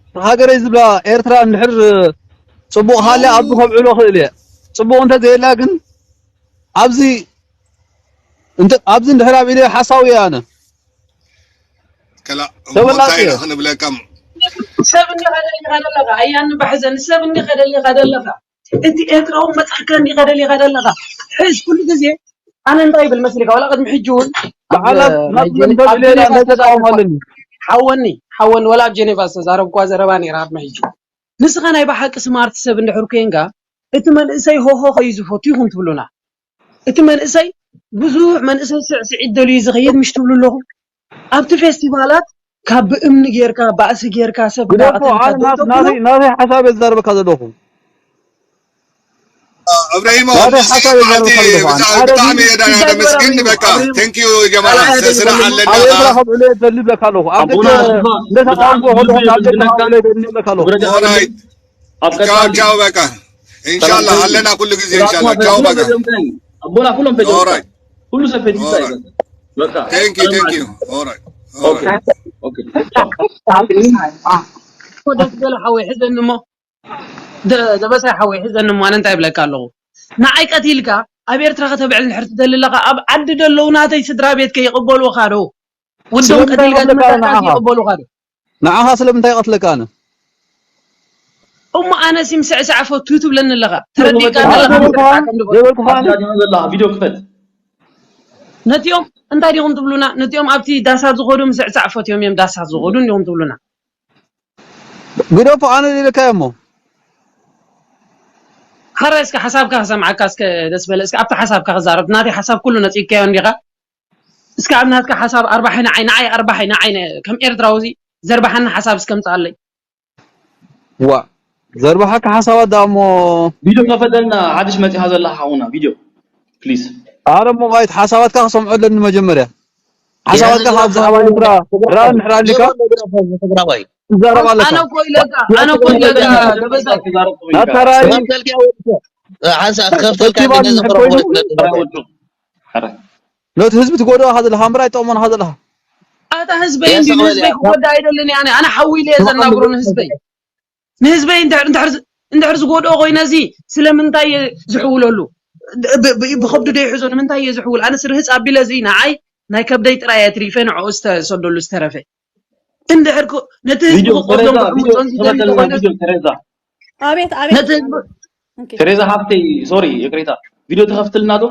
እታ ሃገረይ ዝብላ ኤርትራ እንድሕር ፅቡቕ ሃልያ ኣብዚ ከብዕሎ ክእል እየ ፅቡቕ እንተዘየላ ግን ኣብዚ እንተ ኣብዚ እንድሕር ኣብ ኢለ ሓሳዊ እየ ኣነ ከላ እሞ ተበላፂ እንታይ ኢና እየ ክንብለካ ሰብ እንዲኻ ደሊኻ ደለኻ ኣያኒ ባሕዘኒ ሰብ እንዲኻ ደሊኻ ደለኻ እቲ ኤርትራዊ መፅእካ እንዲኻ ደሊኻ ደለኻ ሕዝ ኩሉ ግዜ ኣነ እንታይ ይብል መስልካ ዋላ ቅድሚ ሕጂ እውን ኣብ በዓላት ናይ ናጽነት ጀኔ- ኣብ ተብዕሎ ኢና ጀኔቫ እንታይ ተቃውሞ ዝተዛረብኳ ኣለኒ ሓወኒ ሓወኒ ወላ ኣብ ጀኔቫ ዝተዛረብኳ ዘረባ ነይራ ቅድሚ ሕጂ ንስኻ ናይ ብሓቂ ስማርት ሰብ እንድሕር ኮንካ እቲ መንእሰይ ሆሆ ከዩ ዝፈቱ ይኹን ትብሉና እቲ መንእሰይ ብዙሕ መንእሰይ ስዕስዒት ደልዩ ዝኸይድ ምሽ ትብሉ ኣለኹም ኣብቲ ፌስቲቫላት ካብ ብእምኒ ጌርካ ባእሲ ጌርካ ሰብ ግደፎ እንዳቐተልካ ኣነ ናት- ዘይተብሎ ናተይ ናተይ ሓሳብ እየ ዝዛረበካ ዘለኹ እብራሂሞ ናተይ ምስዚ ሓሳብ እየ መዓልቲ ዝዛረበካ ዘለኹ ኣነ ሓደ ብጣዕሚ ጊዜ እየ ዳ- ነመስግን በቃ thank you ጀማዓ ስራሕ ኣለና ኣብ ኤርትራ ከብዕሎ የደሊ ይብለካ ኣለኹ ኣብ ኣቦና ደገ ኣስፋ እንደ ተቃውሞ ብጣዕሚ ከለኹ ልቢ ኣብ ደገ የመስግነካ ከብዕሎ የደሊ ይብለካ ኣለኹ ክብረት ኦራይ ኣብ ቻው ቀጣሊ ቻው በቃ ኢንሻአላህ ኣለና ኩሉ ግዜ ኢንሻአላህ ቻው በቃ ኣቦና ኩሎም ፈጆ ኦራይ ሁሉ ሰብ ፈጅ ኦራይ በቃ thank you thank you ኦራይ ኦኬ ኦራይ ኦኬ ቻው ደስ ገለ ሓወይ ሕዘኒ እሞ ደ- ደበሳይ ሓወይ ሕዘኒ እሞ ኣነ እንታይ ይብለካ ኣለኹ ንዓይ ቀቲልካ ኣብ ኤርትራ ከተብዕል እንድሕር ትደሊ ኣለኻ ኣብ ዓዲ ደለዉ ናተይ ስድራ ቤት ከይቕበሉኻ ዶ ውዶም ስለምንታይ ቀቲልካ ይቐትለካ ዝመጻእካ ንዓኻ ይቕበሉኻ ዶ ንዓኻ ስለምንታይ ይቐትለካ ኣነ እሞ ኣነ ሲ ምስዕሳዕ ፈቱ ትብለኒ ኣለኻ ተረዲእካ ኣነ ኣለኻ ዘይበልኩኻ ምስዕሳዕ ከም ዝፈቱ ዘይበልኩኻ ኣነ ኣብዛ ዲኹም ዘለኻ ቪድዮ ክፈት ነቲኦም እንታይ ዲኹም ትብሉና ነቲኦም ኣብቲ ዳሳት ዝኸዱ ምስዕሳዕ ፈትዮም እዮም ዳሳት ዝኸዱ እንዲኹም ትብሉና ግደፎ ኣነ ኢለካ እሞ ሓራይ እስከ ሓሳብካ ክሰምዓካ እስከ ደስ በለ። እስከ ኣብቲ ሓሳብካ ክዛረብ። ናተይ ሓሳብ ኩሉ ነጺግካዮ እንዲኻ። እስከ ኣብ ናትካ ሓሳብ ኣርባሓይ ንዓይ፣ ንዓይ ኣርባሓይ ንዓይ ነ-፣ ከም ኤርትራዊ እዚ ዘርባሓኒ ሓሳብ እስከ ምጽኣለይ። ዋ ዘርባሓካ ሓሳባት ዳሞ ቪድዮ ከፈተልና ሓድሽ መጺኻ ዘላ ሓውና ቪድዮ ፕሊዝ። ኣረ ሞባይት ሓሳባትካ ክሰምዖ ኣለኒ መጀመርያ። ሓሳባትካ ካብ ብዛዕባ ኤርትራ ራ እንድሕር ኣሊካ ትግራዋይ ትዛረብ ኣለካ። ኣነ እኮ ኢለካ፣ ኣነ እኮ ኢለካ ደበሳይ። ናተራይ ሓንሳ ክኸፍተልካ ፈስቲቫል ድነ እንድሕር ዘቕረብኩ ኮይኑ ነጥቢ ተራወጡ ሓረ ነቲ ህዝቢ ትጎድኦ ከ ዘለኻ እምበር ኣይጠቕሞን ከ ዘለኻ ኣታ ህዝበይ እንዲ ንህዝበይ ክጎዳ ኣይደልን እየ ኣነ። ኣነ ሓዊ ኢለ እየ ዘናግሮ ንህዝበይ። ንህዝበይ እንድሕር እንድሕር ዝ- እንድሕር ዝጎድኦ ኮይነ እዚ ስለምንታይ እየ ዝሕውለሉ? ብ- ብ- ብኸብዱ ዶ ይሕዞ? ንምንታይ እየ ዝሕውል? ኣነስ ርህፅ ኣቢለ እዚ ንዓይ ናይ ከብደይ ጥራይ እየ ኣትሪፈ ንዕኡ ዝተሰደሉ ዝተረፈ። እንድሕር ኮ- ነቲ ህዝቢ ቪድዮ ክቆስሎም ተረዛ ብሕሙም ቪድዮ ፆን ዝደሊ ተኸፈተልና ተኮይነ ቪድዮ ተረዛ ኣቤት ኣቤት ነቲ ህዝቢ ኦኬ። ተረዛ ሓፍተይ ሶሪ ይቅሬታ ቪድዮ ተኸፍትልና ዶ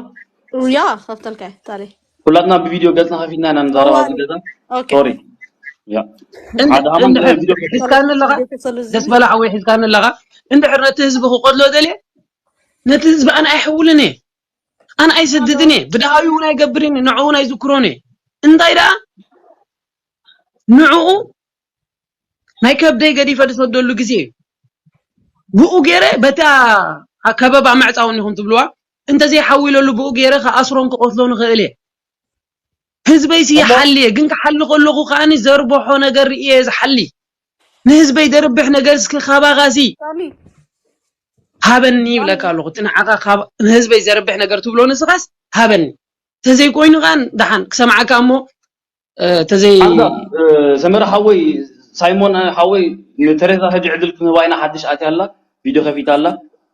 ያ ከፍተልካ እየ ታዲያ ኩላትና ብቪድዮ ገጽና ከፊትና ኢና ንዛረብ ኣብዚ ገዛ ኦኬ። ሶሪ ያ እንድ- ሓደ ሃሙን እንድሕር ቪድዮ ሒዝካኒ ኣለኻ ቪድዮ ክሰሉ ዝብል ደስ በላ ሓወይ ሒዝካኒ ኣለኻ። እንድሕር ነቲ ህዝቢ ክቆትሎ ደልየ ነቲ ህዝቢ ኣነ ኣይሕውልን እየ። ኣነ ኣይሰድድን እየ። ብድሃዊ እውን ኣይገብርን እየ። ንዕኡ እውን ኣይዝክሮን እየ። እንታይ ደኣ ንዕኡ ናይ ከብደይ ገዲፈ ዝሰደሉ ግዜ እዩ። ብኡ ገይረ በታ ከበባ ምዕፃው እንዲኹም ትብልዋ እንተዘይሓዊለሉ ብኡ ገይረ ክኣስሮን ክቐትሎን ይኽእል እየ። ህዝበይሲ ይሓሊ እየ፣ ግን ክሓሊ ከለኹ ከኣኒ ዘርብሖ ነገር ርእየ እየ ዝሓሊ። ንህዝበይ ዘርብሕ ነገር እስኪ ካባኻሲ ሳሚ ሃበኒ ይብለካ ኣለኹ። እቲ ንዓኻ ካብ ንህዝበይ ዘርብሕ ነገር ትብሎ ንስኻስ ሃበኒ። ተዘይኮይኑ ኸን ደሓን ክሰምዓካ እሞ እ፣ ተዘይ ሓንሳብ እ፣ ሰመረ ሓወይ ሳይሞን ሓወይ ንተሬዛ ሕጂ ዕድል ክንህባ ኢና ሓድሽ ኣትያ ኣላ ቪድዮ ከፊታ ኣላ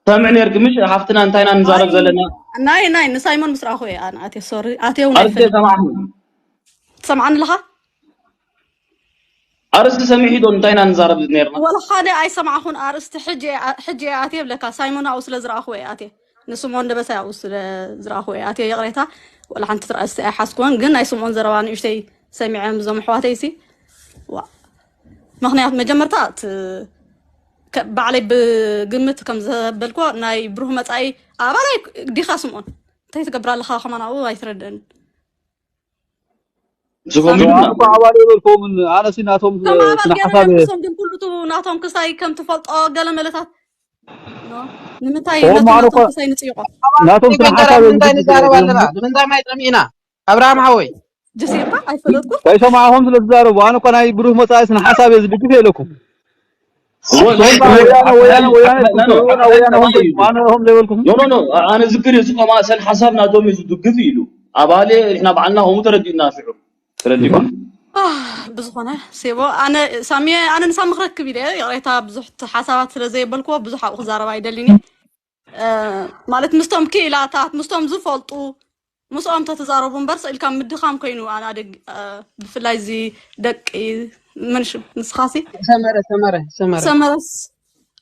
ሰምዕ ነርኪ ምሽ ሓፍትና እንታይ ኢና ንዛረብ ዘለና ናይ ናይ ንሳይሞን ምስ ረኣኹ እየ ኣነ ኣትየ ሶሪ ኣትየ እውን ኣርስ ኣይፈልጥ ሰማዕኒ ትሰምዓኒ ኣለኻ ኣርስቲ ሰሚዒ ዶ እንታይ ኢና ንዛረብ ነርና ወላ ሓደ ኣይሰማዕኹን ኣርእስቲ ሕጂ እየ- ሕጂ እየ ኣትየ ብለካ ሳይሞን ኣብኡ ስለ ዝረኣኹ እየ ኣትየ ንስምኦን ደበሳይ ኣብኡ ስለ ዝረኣኹ እየ ኣትየ ይቕሬታ ወላ ሓንቲ ትርኣስቲ ኣይሓዝኩዎን ግን ናይ ስምኦን ዘረባ ንእሽተይ ሰሚዐ እዞም ኣሕዋተይ ሲ ዋ ምኽንያት መጀመርታ እቲ ከ- ባዕለይ ብግምት ከም ዘበልኮ ናይ ብሩህ መፃኢ ኣባላይ ዲኻ ስምኦን እንታይ ትገብር ኣለኻ ከማን ኣብኡ ኣይትረድእን ዝኮሚሉና ኣነ እኮ ኣባል የበልኩምን ኣነ ሲ ናቶም ስነ ተማሃሮ ገለ ሓሳብ ንሶም ግን ኩሉ ናቶም ክሳይ ከም ትፈልጦ ገለ መለታት ኖ ንምንታይ ኦ፣ ነቶም ማዕረ ናቶም እኮ- ክሳይ ንፅይቆ ናቶም ስነ ገንዘር ሓሳብ ኣብ እዮም ምንታይ ዝግድሉ ንዛረብ እዮም። ኣለና? ንምንታይ ማይ ጠሚእና? ኣብርሃም ሓወይ ጀሲርካ ኣይፈለጥኩ ከይሰማዕኹም ስለ ትዛረቡ ኣነ እኮ ናይ ብሩህ መፃኢ ስነ ሓሳብ እየ ዝድግፍ የለኩም ወ- ሶምባ ወያነ ወያነ ወያነ ትስምዑና ወያነ ሆም ትስምዑና ሆም ዘይበልኩም ኖ ኖ ኖ ኣነ ዝክር እዚ ከማ ሰን ሓሳብ ናቶም እዩ ዝድግፍ ኢሉ ኣባሌ ንሕና በዓልና ከምኡ ተረዲእና ሽዑ ተረዲእኩም ኣህ፣ ብዝኾነ ሴቦ ኣነ ሳሚ ኣነ ንሳሚ ክረክብ ኢለ ይቕሬታ ብዙሕ ሓሳባት ስለ ዘየበልክዎ ብዙሕ ኣብኡ ክዛረብ ኣይደልን እየ እ፣ ማለት ምስቶም ክኢላታት ምስቶም ዝፈልጡ ምስኦም ተተዛረቡ እምበር ስኢልካ ምድኻም ኮይኑ ኣናደግ እ፣ ብፍላይ እዚ ደቂ መንሽ ንስኻሲ ሰመረ ሰመረ ሰመረ ሰመረስ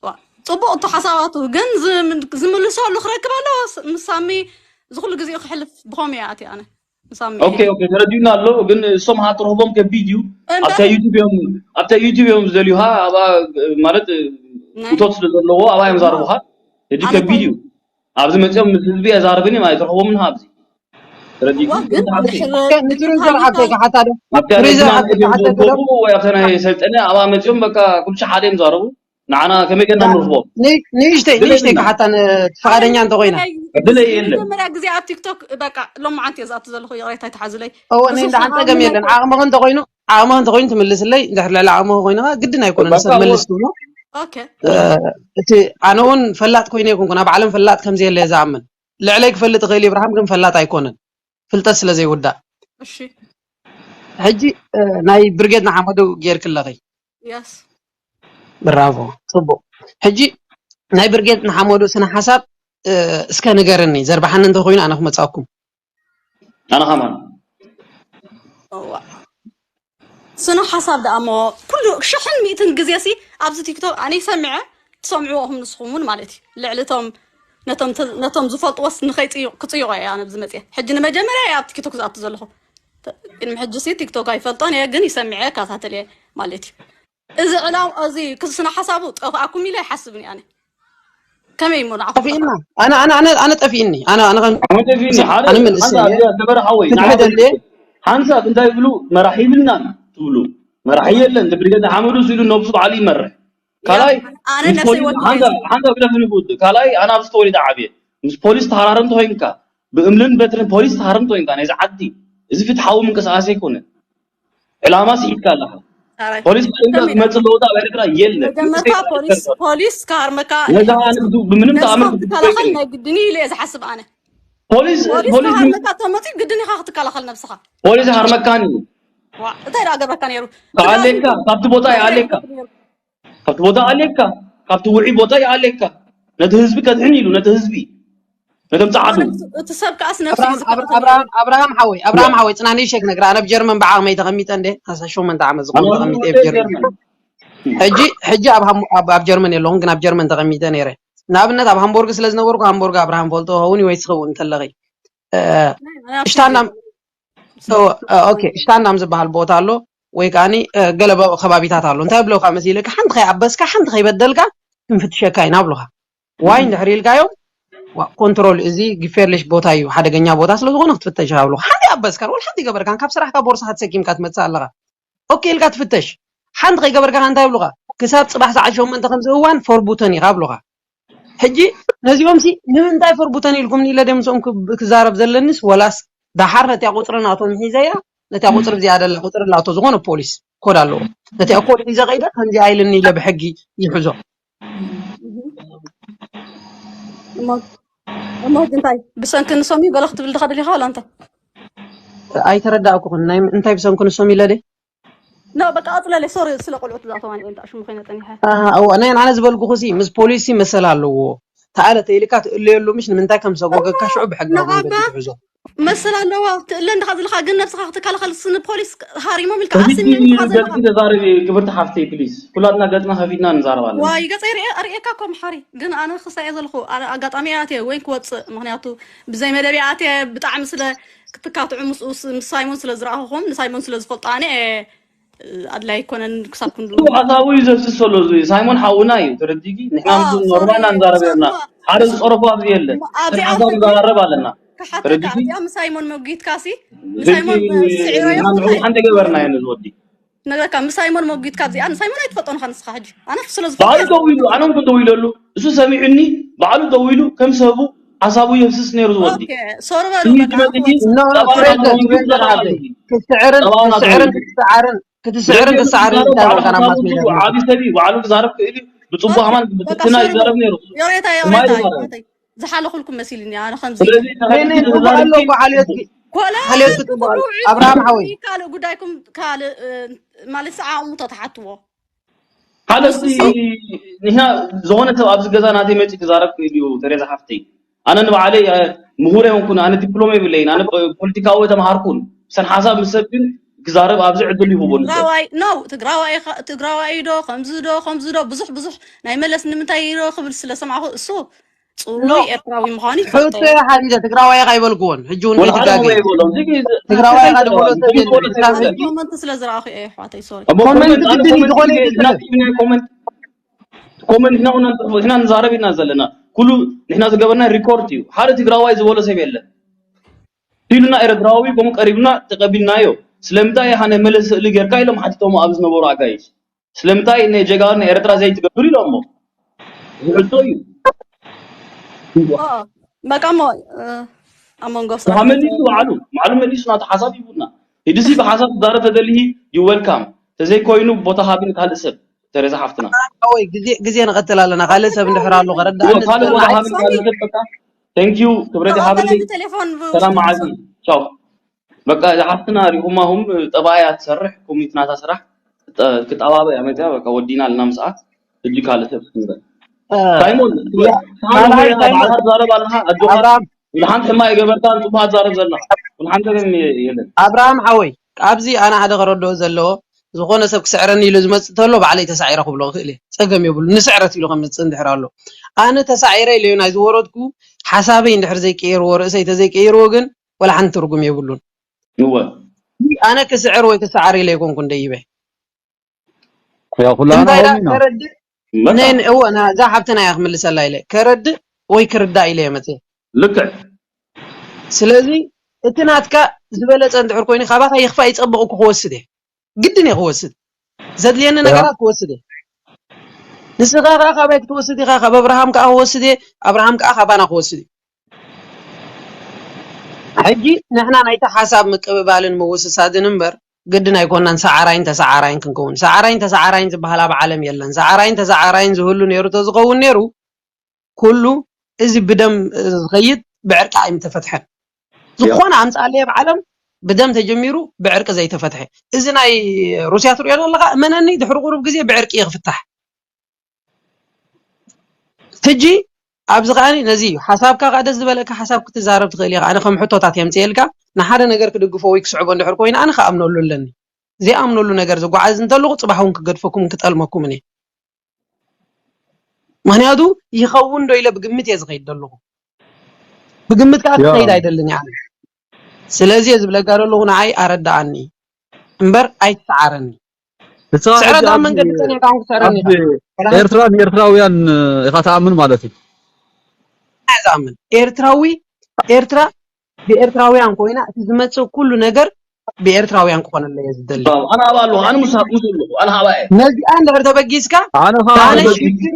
ዋ፣ ጽቡቕ እቲ ሓሳባቱ ግን ዝም- ዝምልሰሉ ክረክብ ኣለዎ ስ- ምስ ሳሚ ዝኩሉ ግዜኡ ክሕልፍ ብኸም እየ ኣትየ ኣነ ሳሚ ኦኬ ኦኬ ተረዲኡና ኣሎ ግን እሶም ሃጥር ህቦም ከቢድ እዩ እምበር ኣብታ ዩቱብ እዮም ኣብታ ዩቱብ እዮም ዝደልዩካ ኣብኣ ማለት ናይ እቶት ስለ ዘለዎ ኣብኣ እዮም ዛርቡካ ሕጂ ኣነ ከቢድ እዩ ኣብዚ መፅኦም ምስ ህዝቢ ኣዛርብን እዮም ኣይትረኽቦምን ኣብዚ ተረዲእኩ ዋ ግን ድሕር ንትሪዘር ሓተይ ክሓታ ዶ ኣብታ ፍሪዘር ናይ ሓተይ ጅማ ክሓታ ዝነበሩ ወይ ኣብታ ናይ ሰልጠነ ኣብኣ መፅኦም በቃ ኩሉ ሓደ እዮም ዛረቡ ንዓና ከመይ ገና ንረኽቦም ንእሽተይ ድለ ንእሽተይ ይብልና ክሓታ ፍቃደኛ እንተኮይና ድለ የለን መጀመርያ ግዜ ኣብ ቲክቶክ በቃ ሎማዓንቲ እየ ዝኣቱ ዘለኹ ይቕሬታ ይትሓዙለይ እወ ብሱር ንሕና ሓንፀገም ሰማዕኹም የለን ዓቕምኺ እንተኮይኑ ዓቕምኺ እንተኮይኑ ትምልስለይ እንድሕር ልዕሊ ዓቕምኺ ኮይንኻ ግድን ኣይኮነን በቃ ሰብ መልስ ትብሎ ኦኬ እ፣ እቲ ኣነ እውን ፈላጥ ኮይነ ኣይኮንኩን ኣብ ዓለም ፈላጥ ከምዘየለ እየ ዝኣምን ልዕለይ ክፈልጥ እኽእል ይብርሃም ግን ፈላጥ ኣይኮነን ፍልጠት ስለ ዘይውዳእ እሺ ሕጂ እ፣ ናይ ብርጌድ ንሓመዱ ጌርክለኺ የስ ብራቮ ጽቡቅ ሕጂ ናይ ብርጌድ ንሓመዱ ስነ ሓሳብ እ፣ እስከ ንገርኒ ዘርባሓኒ እንተኮይኑ ኣነ ክመጻኩም ኣነ ከማን እዋ። ስነ ሓሳብ ደኣ እሞ ኩሉ ሽሕን ሚእትን ግዜ ሲ ኣብዚ ቲክቶክ ኣነ ይሰምዐ ትሰምዕዎ ኹም ንስኹም እውን ማለት እዩ ልዕሊ እቶም ነቶም ተ- ነቶም ዝፈልጥዎስ ንኸይፅዩ ክፅይቆ እየ ኣነ ኣብዚ መፅየ ሕጂ ንመጀመርያ እየ ኣብ ቲክቶክ ዝኣቱ ዘለኹ ተ- ቅድሚ ሕጂ ሲ ቲክቶክ ኣይፈልጦን እየ ግን ይሰምዐ እከታተል እየ ማለት እዩ እዚ ዕላም እዚ ክስነ ሓሳቡ ጠፍኣኩም ኢለ ኣይሓስብን እየ ኣነ ከመይ እሞ ንዓኹም ጠፊእና ኣነ ኣነ ኣነ ኣነ ጠፊእኒ ኣነ ኣነ ከም መደፊኒ ሓደ ኣነ መልስ ሓንሳ እየ ኣዲኣ ተበረ ሓወይ ንዓ ክትሕደለ ሓንሳ እንታይ ይብሉ መራሒ ይብልና ትብሉ መራሒ የለን ብርጌድ ሓመዱ ስኢሉ ነብሱ ባዕሉ ይመርሕ ካልኣይ ኣነ ምስ ነፍሰይ ፖሊስ ወኪለ ሓንሳ ሓንሳ ብደፍኒ ብውድ ካልኣይ ኣነ ኣብዚ ተወሊደ ዓብየ ምስ ፖሊስ ተሃራርም ተኮይንካ ብእምልን በትርን ፖሊስ ተሃርም ተኮይንካ ናይዚ ዓዲ እዚ ፍትሓዊ ምንቅስቃስ ኣይኮነ ዕላማ ስሒትካ ኣለካ ታራይ ፖሊስ ተኮይንካ ከመይ ዝመፅእ ለውጢ ኣብ ኤርትራ የለ መጀመርታ ፖሊስ ፖሊስ ካርመካ ነዛ ንግዱ ብምንም ተኣምር ነብስኻ ክትከላኸል ናይ ግድን እዩ ኢለ እየ ዝሓስብ ኣነ ፖሊስ ፖሊስ ፖሊስ ክሃርመካ ተመፅኡ ግድን ኢኻ ክትከላኸል ነብስኻ ፖሊስ ሃርመካን እዩ ዋ እንታይ ደኣ ገበርካ ነይሩ ከኣሌካ ካብቲ ቦታ ይኣሌካ ካብቲ ቦታ ኣሌካ ካብቲ ውዒ ቦታ ይኣሌካ ነቲ ህዝቢ ከድሕን ኢሉ ነቲ ህዝቢ ነቶም ፃዓዱ እቲ ሰብ ከኣስ ነብሱ እዩ ኣብርሃም ዝከላኸል ኣብርሃም ኣብርሃም ሓወይ ኣብርሃም ሓወይ ፅናኒ ሸክ ነግራ ኣነ ኣብ ጀርመን ብዓቕመይ ተቐሚጠ እንደ ኣስራ ሸሞንተ ዓመት ዝኾነ ተቐሚጠ ኣብ ጀርመን ሕጂ ሕጂ ኣብ ሃም- ኣብ ኣብ ጀርመን የለኹን ግን ኣብ ጀርመን ተቐሚጠ ነይረ ንኣብነት ኣብ ሃምቦርግ ስለ ዝነበርኩ ሃምቦርግ ኣብርሃም ፈልጦ ኸውን ወይ ትኸውን እንተለኺ እ፣ ሽታንዳም ኦኬ ሽታንዳም ዝበሃል ቦታ ኣሎ ወይ ከዓኒ እ፣ ገለ በ- ከባቢታት ኣሎ እንታይ ብለካ መሲለካ ሓንቲ ከይኣበስካ ሓንቲ ከይበደልካ ክንፍትሸካ ኢና ብሉካ ዋይ እንድሕር ኢልካዮም ዋ፣ ኮንትሮል እዚ ጊፌርሊሽ ቦታ እዩ ሓደገኛ ቦታ ስለዝኾነ ክትፍተሽ ይብሉካ ሓንቲ ኣበስካን ወላ ሓንቲ ገበርካን ካብ ስራሕካ ቦርሳካ ተሰኪምካ ትመፅእ ኣለካ ኦኬ ኢልካ ትፍተሽ ሓንቲ ከይገበርካ እንታይ ይብሉካ ክሳብ ፅባሕ ሰዓት ሸሞንተ ከምዚ እዋን ፎርቡተን ኢኻ ብሉካ ሕጂ ነዚኦም ሲ ንምንታይ ፈርቡተን ኢልኩም ኢለ ደምሶም ክዛረብ ዘለኒስ ወላስ ደሓር ነቲያ ቁፅሪ ናቶም ሒዘያ ነቲያ ቁፅሪ እዚኣ ደላ ቁፅሪ ላቶ ዝኾነ ፖሊስ ኮድ ኣለዎ ነቲያ ኮድ ሒዘ ከይደ ከምዚኣ ኢልኒ ኢለ ብሕጊ ይሕዞ እሞ እሞ እንታይ ብሰንኪ ንሶም እዩ ገለ ክትብል ድኻ ደሊኻ ወላ እንታይ ኣይተረዳእኩኽን ናይ እንታይ ብሰንኪ ንሶም ኢለ ደ ኖ በቃ ኣፅለለ ሶሪ ስለ ቆልዑት ዝኣተዋኒ እየ ሽሙ ኮይነ ፀኒሐ እዋ ናይ ኣነ ዝበልኩኹ ሲ ምስ ፖሊሲ መሰል ኣለዎ ተኣለ ተይልካ ትእለየሉ ምሽ ንምንታይ ከም ሰጎገካ ሽዑ ብሕጋዊ መንገዲ ትሕዞ መሰል ኣለዋ ትእለ እንድኻ ዝልካ ግን ነብስኻ ክትከላኸል ስ ንፖሊስ ሃሪሞም ኢልካ ሕጂ ኣስሚምካ ዘለኻ ገልፂ ተዛረቢ ክብርቲ ሓፍተይ ፕሊስ ኩላትና ገፅና ከፊትና ንዛረብ ኣለና ዋይ ገፀይ ርኤ ርእየካ እኮ መሓሪ ግን ኣነ ክሳየ ዘለኹ ኣነ ኣጋጣሚ እየ ኣትየ ወይ ክወፅእ ምክንያቱ ብዘይ መደብ እየ ኣትየ ብጣዕሚ ስለ ክትካትዑ ምስኡ ስ- ምስ ሳይሞን ስለ ዝረኣኹኹም ንሳይሞን ስለ ዝፈልጦ ኣነ እየ ኣድላይ ኣይኮነን ክሳብ ክንዱ ሓሳቡ እዩ ዘፍስስ ዘሎ እዚ ሳይሞን ሓውና እዩ ተረዲጊ ንሕና ምስ ኖርማልና ንዛረብ ነርና ሓደ ዝፀረፎ ኣብዚ የለ ኣብዚኣ ሓሳብ ንዘራረብ ኣለና ክሓተካ እዚኣ ምስ ሳይሞን መጒትካ ሲ ንሳይሞን ስዒሮዮ ሓንቲ ገበርና የለ ዝወዲ ነግረካ ምስ ሳይሞን መጒትካ እዚኣ ንሳይሞን ኣይትፈልጦ ንኻ ንስኻ ሕጂ ኣነ ስለ ባዕሉ ዝፈልጦ ደው ኢሉ ኣነ እውን ደው ኢለሉ እሱ ሰሚዑኒ ባዕሉ ደው ኢሉ ከም ሰቡ ሓሳቡ የፍስስ ነይሩ ዝወዲ ሶርበሉ ይመፅእ ክትስዕርን ክትስዓርን ክትስዕርን ክትስዓርን እንታይ በልካ ናብ ማስ ሜድያ ዓብዪ ሰብ እዩ ባዕሉ ክዛረብ ክእል እዩ ብፅቡቅ ኣማን ብትትና ይዛረብ ነይሩ ዮሬታ ማይ ዮሬታ ይዛረብ ዮሬታ ዝሓለኹልኩም መሲልኒ ኣነ ከምዚ ስለዚ ጽቡቅ ኣሎ እኮ ሓልዮት ኮላ ሓልዮት ጽቡቅ ኣሎ ኣብርሃም ሓወይ ካልእ ጉዳይኩም ካልእ ማለት ሰዓሙ ተተሓትዎ ሓደ እስቲ ንሕና ዝኾነ ሰብ ኣብዚ ገዛ ናተይ መፂ ክዛረብ ክእል እዩ ተሬዛ ሓፍተይ ኣነ ንባዕለይ ምሁር የንኩን ኣነ ዲፕሎማ የብለይን ኣነ ፖለቲካዊ ተምሃርኩን ሰን ሓሳብ ምስ ሰብ ግን ክዛረብ ኣብዚ ዕድል ይህቦ ንሰብ ትግራዋይ ነው ትግራዋይ ኢኻ- ትግራዋይ ዶ ከምዚ ዶ ከምዚ ዶ ብዙሕ ብዙሕ ናይ መለስ ንምንታይ ዶ ክብል ስለ ሰማዕኹ እሱ ፅሩይ ኤርትራዊ ምዃኑ ይፈልጦ ሕቶ ሓዲደ ትግራዋይ ኢኻ ይበልክዎን ሕጂ እውን ወላ ሓደ ከይትጋገ ወይ ይበሎም እዚ ትግራዋይ ኢኻ ዝበሎ ሰብ የለን ይበሎ ሰብ ክሳብ የለን ሕጂ ኮመንት ስለ ዝረኣኹ እየ ኣሕዋተይ ሶሪ እሞ ኮመንት ኮመንት ግድን እዩ ዝኾነ ናትናይ ኮመንት ኮመንት ንሕና ንዛረብ ኢና ዘለና ኩሉ ንሕና ዝገበርና ሪኮርድ እዩ ሓደ ትግራዋይ ዝበሎ ሰብ የለን ኢሉና ኤርትራዊ ከምኡ ቀሪብና ተቀቢልናዮ ስለምንታይ ኢኻ ናይ መለስ ስእሊ ጌርካ ኢሎም ሓቲቶሞ ኣብ ዝነበሩ ኣጋይሽ ስለምንታይ ናይ ጀጋኑ ናይ ኤርትራ ዘይትገብር ኢሎሞ ዝሕቶ እዩ በቃ እሞ ኣብ መንጎ መሊሱ ባዕሉ ባዕሉ መሊሱ ናቱ ሓሳብ ይቡና ሂድሲ ብሓሳብ ትዛረብ ተደልሂ ይወልካም ተዘይኮይኑ ቦታ ሃብን ካልእ ሰብ ተሬዛ ሓፍትና ወይ ግዜ ግዜ ንቐትል ኣለና ካልእ ሰብ እንድሕር ኣሎ ከረዳእ ካልእ ቦታ ሃብን ካልእ ሰብ በቃ thank you ክብረት ይሃብልኝ ቴሌፎን ሰላም መዓልቲ ቻው በቃ እዛ ሓፍትና ሪኹማ ሁም ጠባያ ትሰርሕ ኮሚት ናታ ስራሕ ክጠባበ እያ መፅያ በቃ ወዲና ኣለና ምስኣ ሕጂ ካልእ ሰብ ክትንበል ሳይሞን ካልኣይ ሳይሞን ትዛረብ ኣለካ ኣጆኻ ኣብርሃም ንሓንቲ ሕማቅ የገበርካ ንፅቡቅ ትዛረብ ዘለካ ንሓንቲ ግን የለን ኣብርሃም ሓወይ ኣብዚ ኣነ ሓደ ከረድኦ ዘለዎ ዝኾነ ሰብ ክስዕረኒ ኢሉ ዝመፅእ ተሎ ባዕለይ ተሳዒረ ክብሎ ክእል እየ ፀገም የብሉ ንስዕረት ኢሉ ከምፅእ እንድሕር ኣሎ ኣነ ተሳዒረ ኢለዮ ናይ ዝወረድኩ ሓሳበይ እንድሕር ዘይቀየርዎ ርእሰይ ተዘይቀየርዎ ግን ወላ ሓንቲ ትርጉም የብሉን እወ ኣነ ክስዕር ወይ ክሰዓር ኢለ ኣይኮንኩን ደይበ ያው ኩላና እንታይ ዳ ሆም ኢና ተረድእ ነን እወ እዛ ሓብትና እያ ክምልሰላ ኢለ ከረድእ ወይ ክርዳእ ኢለ እየ መፅየ። ልክዕ። ስለዚ እቲ ናትካ ዝበለፀ እንድሕር ኮይኑ ካባካ ይኽፋእ ይፀብቕ እኮ ክወስድ እየ፣ ግድን እየ ክወስድ፣ ዘድልየኒ ነገራት ክወስድ እየ። ንስኻ ከዓ ካባይ ክትወስድ ኢኻ፣ ካብ ኣብርሃም ከዓ ክወስድ እየ፣ ኣብርሃም ከዓ ካባና ክወስድ እዩ። ሕጂ ንሕና ናይቲ ሓሳብ ምቅብባልን ምውስሳድን እምበር ግድን ኣይኮናን ሰዓራይን ተሰዓራይን ክንከውን። ሰዓራይን ተሰዓራይን ዝበሃል ኣብ ዓለም የለን። ሰዓራይን ተሰዓራይን ዝህሉ ነይሩ ተዝኸውን ነይሩ ኩሉ እዚ ብደም ዝኸይድ ብዕርቂ ኣይምተፈትሐን። ዝኾነ ኣምፃለይ ኣብ ዓለም ብደም ተጀሚሩ ብዕርቂ ዘይተፈትሐ። እዚ ናይ ሩስያ ትሪኦ ዘለኻ እመነኒ ድሕሪ ቁሩብ ግዜ ብዕርቂ እዩ ክፍታሕ። ሕጂ ኣብዚ ከዓኒ ነዚ እዩ ሓሳብካ ከዓ ደስ ዝበለካ ሓሳብ ክትዛረብ ትኽእል ኢኻ። ኣነ ከም ሕቶታት የምፅየልካ ንሓደ ነገር ክድግፎ ወይ ክስዕቦ እንድሕር ኮይኑ ኣነ ክኣምነሉ ኣለኒ። ዘይኣምነሉ ነገር ዝጓዓዝ እንተለኹ ፅባሕ እውን ክገድፈኩም ክጠልመኩም እየ። ምክንያቱ ይኸውን ዶ ኢለ ብግምት እየ ዝኸይድ ዘለኹ። ብግምት ከዓ ክኸይድ ኣይደልን እየ ኣነ። ስለዚ እየ ዝብለካ ዘለኹ ንዓይ ኣረድኣኒ እምበር ኣይትሰዓረኒ። ንስኻ ሕጂ ስዕረት ኣብ ኣብዚ መንገዲ ጸኒሕካ እውን ክትስዕረኒ ኣብዚ ኢኻ። ኤርትራን ኤርትራውያን ኢኻ ትኣምን ማለት እዩ። እየ ዝኣምን ኤርትራዊ ኤርትራ ብኤርትራውያን ኮይና እቲ ዝመጽእ ኩሉ ነገር ብኤርትራውያን ክኾነለይ እየ ዝደሊ። ኣነ ኣባ ኣለኹ ኣነ ምስ ምስ ኣለኹ ኣነ ሃባ እየ። ነዚኣ እንድሕር ተበጊስካ ኣነ ኸዓ ኣነ ሎጂክ ሽግር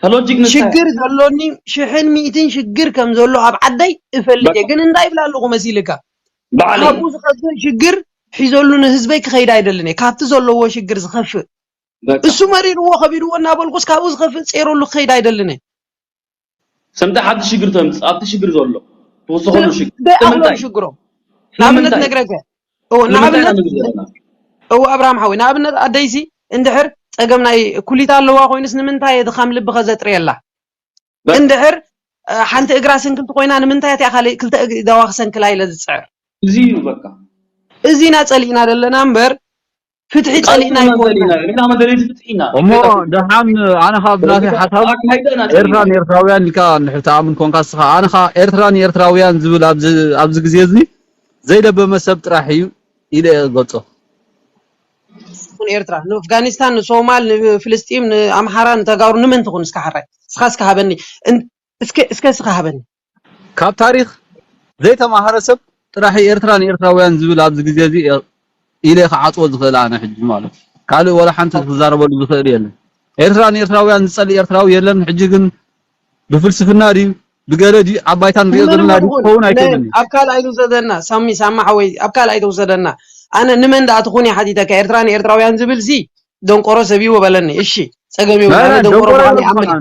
ተሎጂክ ንሳ ሽግር ዘሎኒ ሽሕን ሚእትን ሽግር ከም ዘሎ ኣብ ዓደይ እፈልጥ እየ። ግን እንታይ ይብላ ኣለኹ መሲልካ ባዕለይ ካብኡ ዝኸፍእ ሽግር ሒዘሉ ንህዝበይ ክኸይድ ኣይደልን እየ። ካብቲ ዘለዎ ሽግር ዝኸፍእ በቃ እሱ መሪርዎ ከቢድዎ እናበልኩስ ካብኡ ዝኸፍእ ጼረሉ ክኸይድ ኣይደልን እየ። ሰምታ ሓድሽ ሽግር ተምጽእ ኣብቲ ሽግር ዘሎ ትወስኸሉ ሽግር ደኣኽሎም ንምንታይ ሽግሮም ንኣብነት ንምንታይ ነግረከ እዎ ንምንታይ ኢና ንኣብነት ንብል ዘለና እዎ ኣብርሃም ሓወይ ንኣብነት ኣደይሲ እንድሕር ጸገም ናይ ኩሊት ኣለዋ ኮይኑስ ንምንታይ እየ ድኻም ልቢ ከዘጥርየላ በ- እንድሕር እ፣ ሓንቲ እግራ ስንክልቲ ኮይና ንምንታይ እቲኣ ካልእ ክልተ እግ- እዳዋ ክሰንክላ ኢለ ዝጽዕር እዚ እዩ በቃ እዚና ጸሊእና ዘለና እምበር ፍትሒ ጸሊእና ኣይኮንና ኢና ንሕና መደለይቲ ፍትሒ ኢና እሞ ደሓን ኣነ ካብ ናተይ ሓሳብ ኣካይዳና ኤርትራን ኤርትራውያን ኢልካ እንድሕር ትኣምን ኮንካ ስኻ ኣነ ኻ ኤርትራን ኤርትራውያን ዝብል ኣብዚ ኣብዚ ግዜ እዚ ዘይለበመ ሰብ ጥራሕ እዩ ኢለ እየ ዝገልጾ። ይኹን ኤርትራ ንኣፍጋኒስታን ንሶማል ንፍልስጢም ንኣምሓራ ንተጋሩ ንመን ትኹን እስከ ሓራይ እስኻ እስከ ሃበኒ እን- እስከ እስከ እስኻ ሃበኒ ካብ ታሪኽ ዘይተማሃረ ሰብ ጥራሕ ኤርትራ ንኤርትራውያን ዝብል ኣብዚ ግዜ እዚ ኢለ ክዓጽዎ ዝኽእል ኣነ ሕጂ ማለት እዩ። ካልእ ወላ ሓንቲ ክዛረበሉ ዝኽእል የለን። ኤርትራ ንኤርትራውያን ዝጸልእ ኤርትራዊ የለን። ሕጂ ግን ብፍልስፍና ድዩ ብገለ ድዩ ኣብ ባይታ ንሪኦ ዘለና ድዩ ክኸውን ኣይክእልን እዩ። ኣብ ካልኣይ ትውሰደና ሳሚ ሳማ ሓወይ ኣብ ካልኣይ ትውሰደና ኣነ ንመን ደኣ ትኹን እየ ሓቲተካ ኤርትራ ንኤርትራውያን ዝብል ሲ ደንቆሮ ሰብ ይዎ በለኒ እሺ ጸገም ይብላ ናይ- ኣነ ናይ ደንቆሮ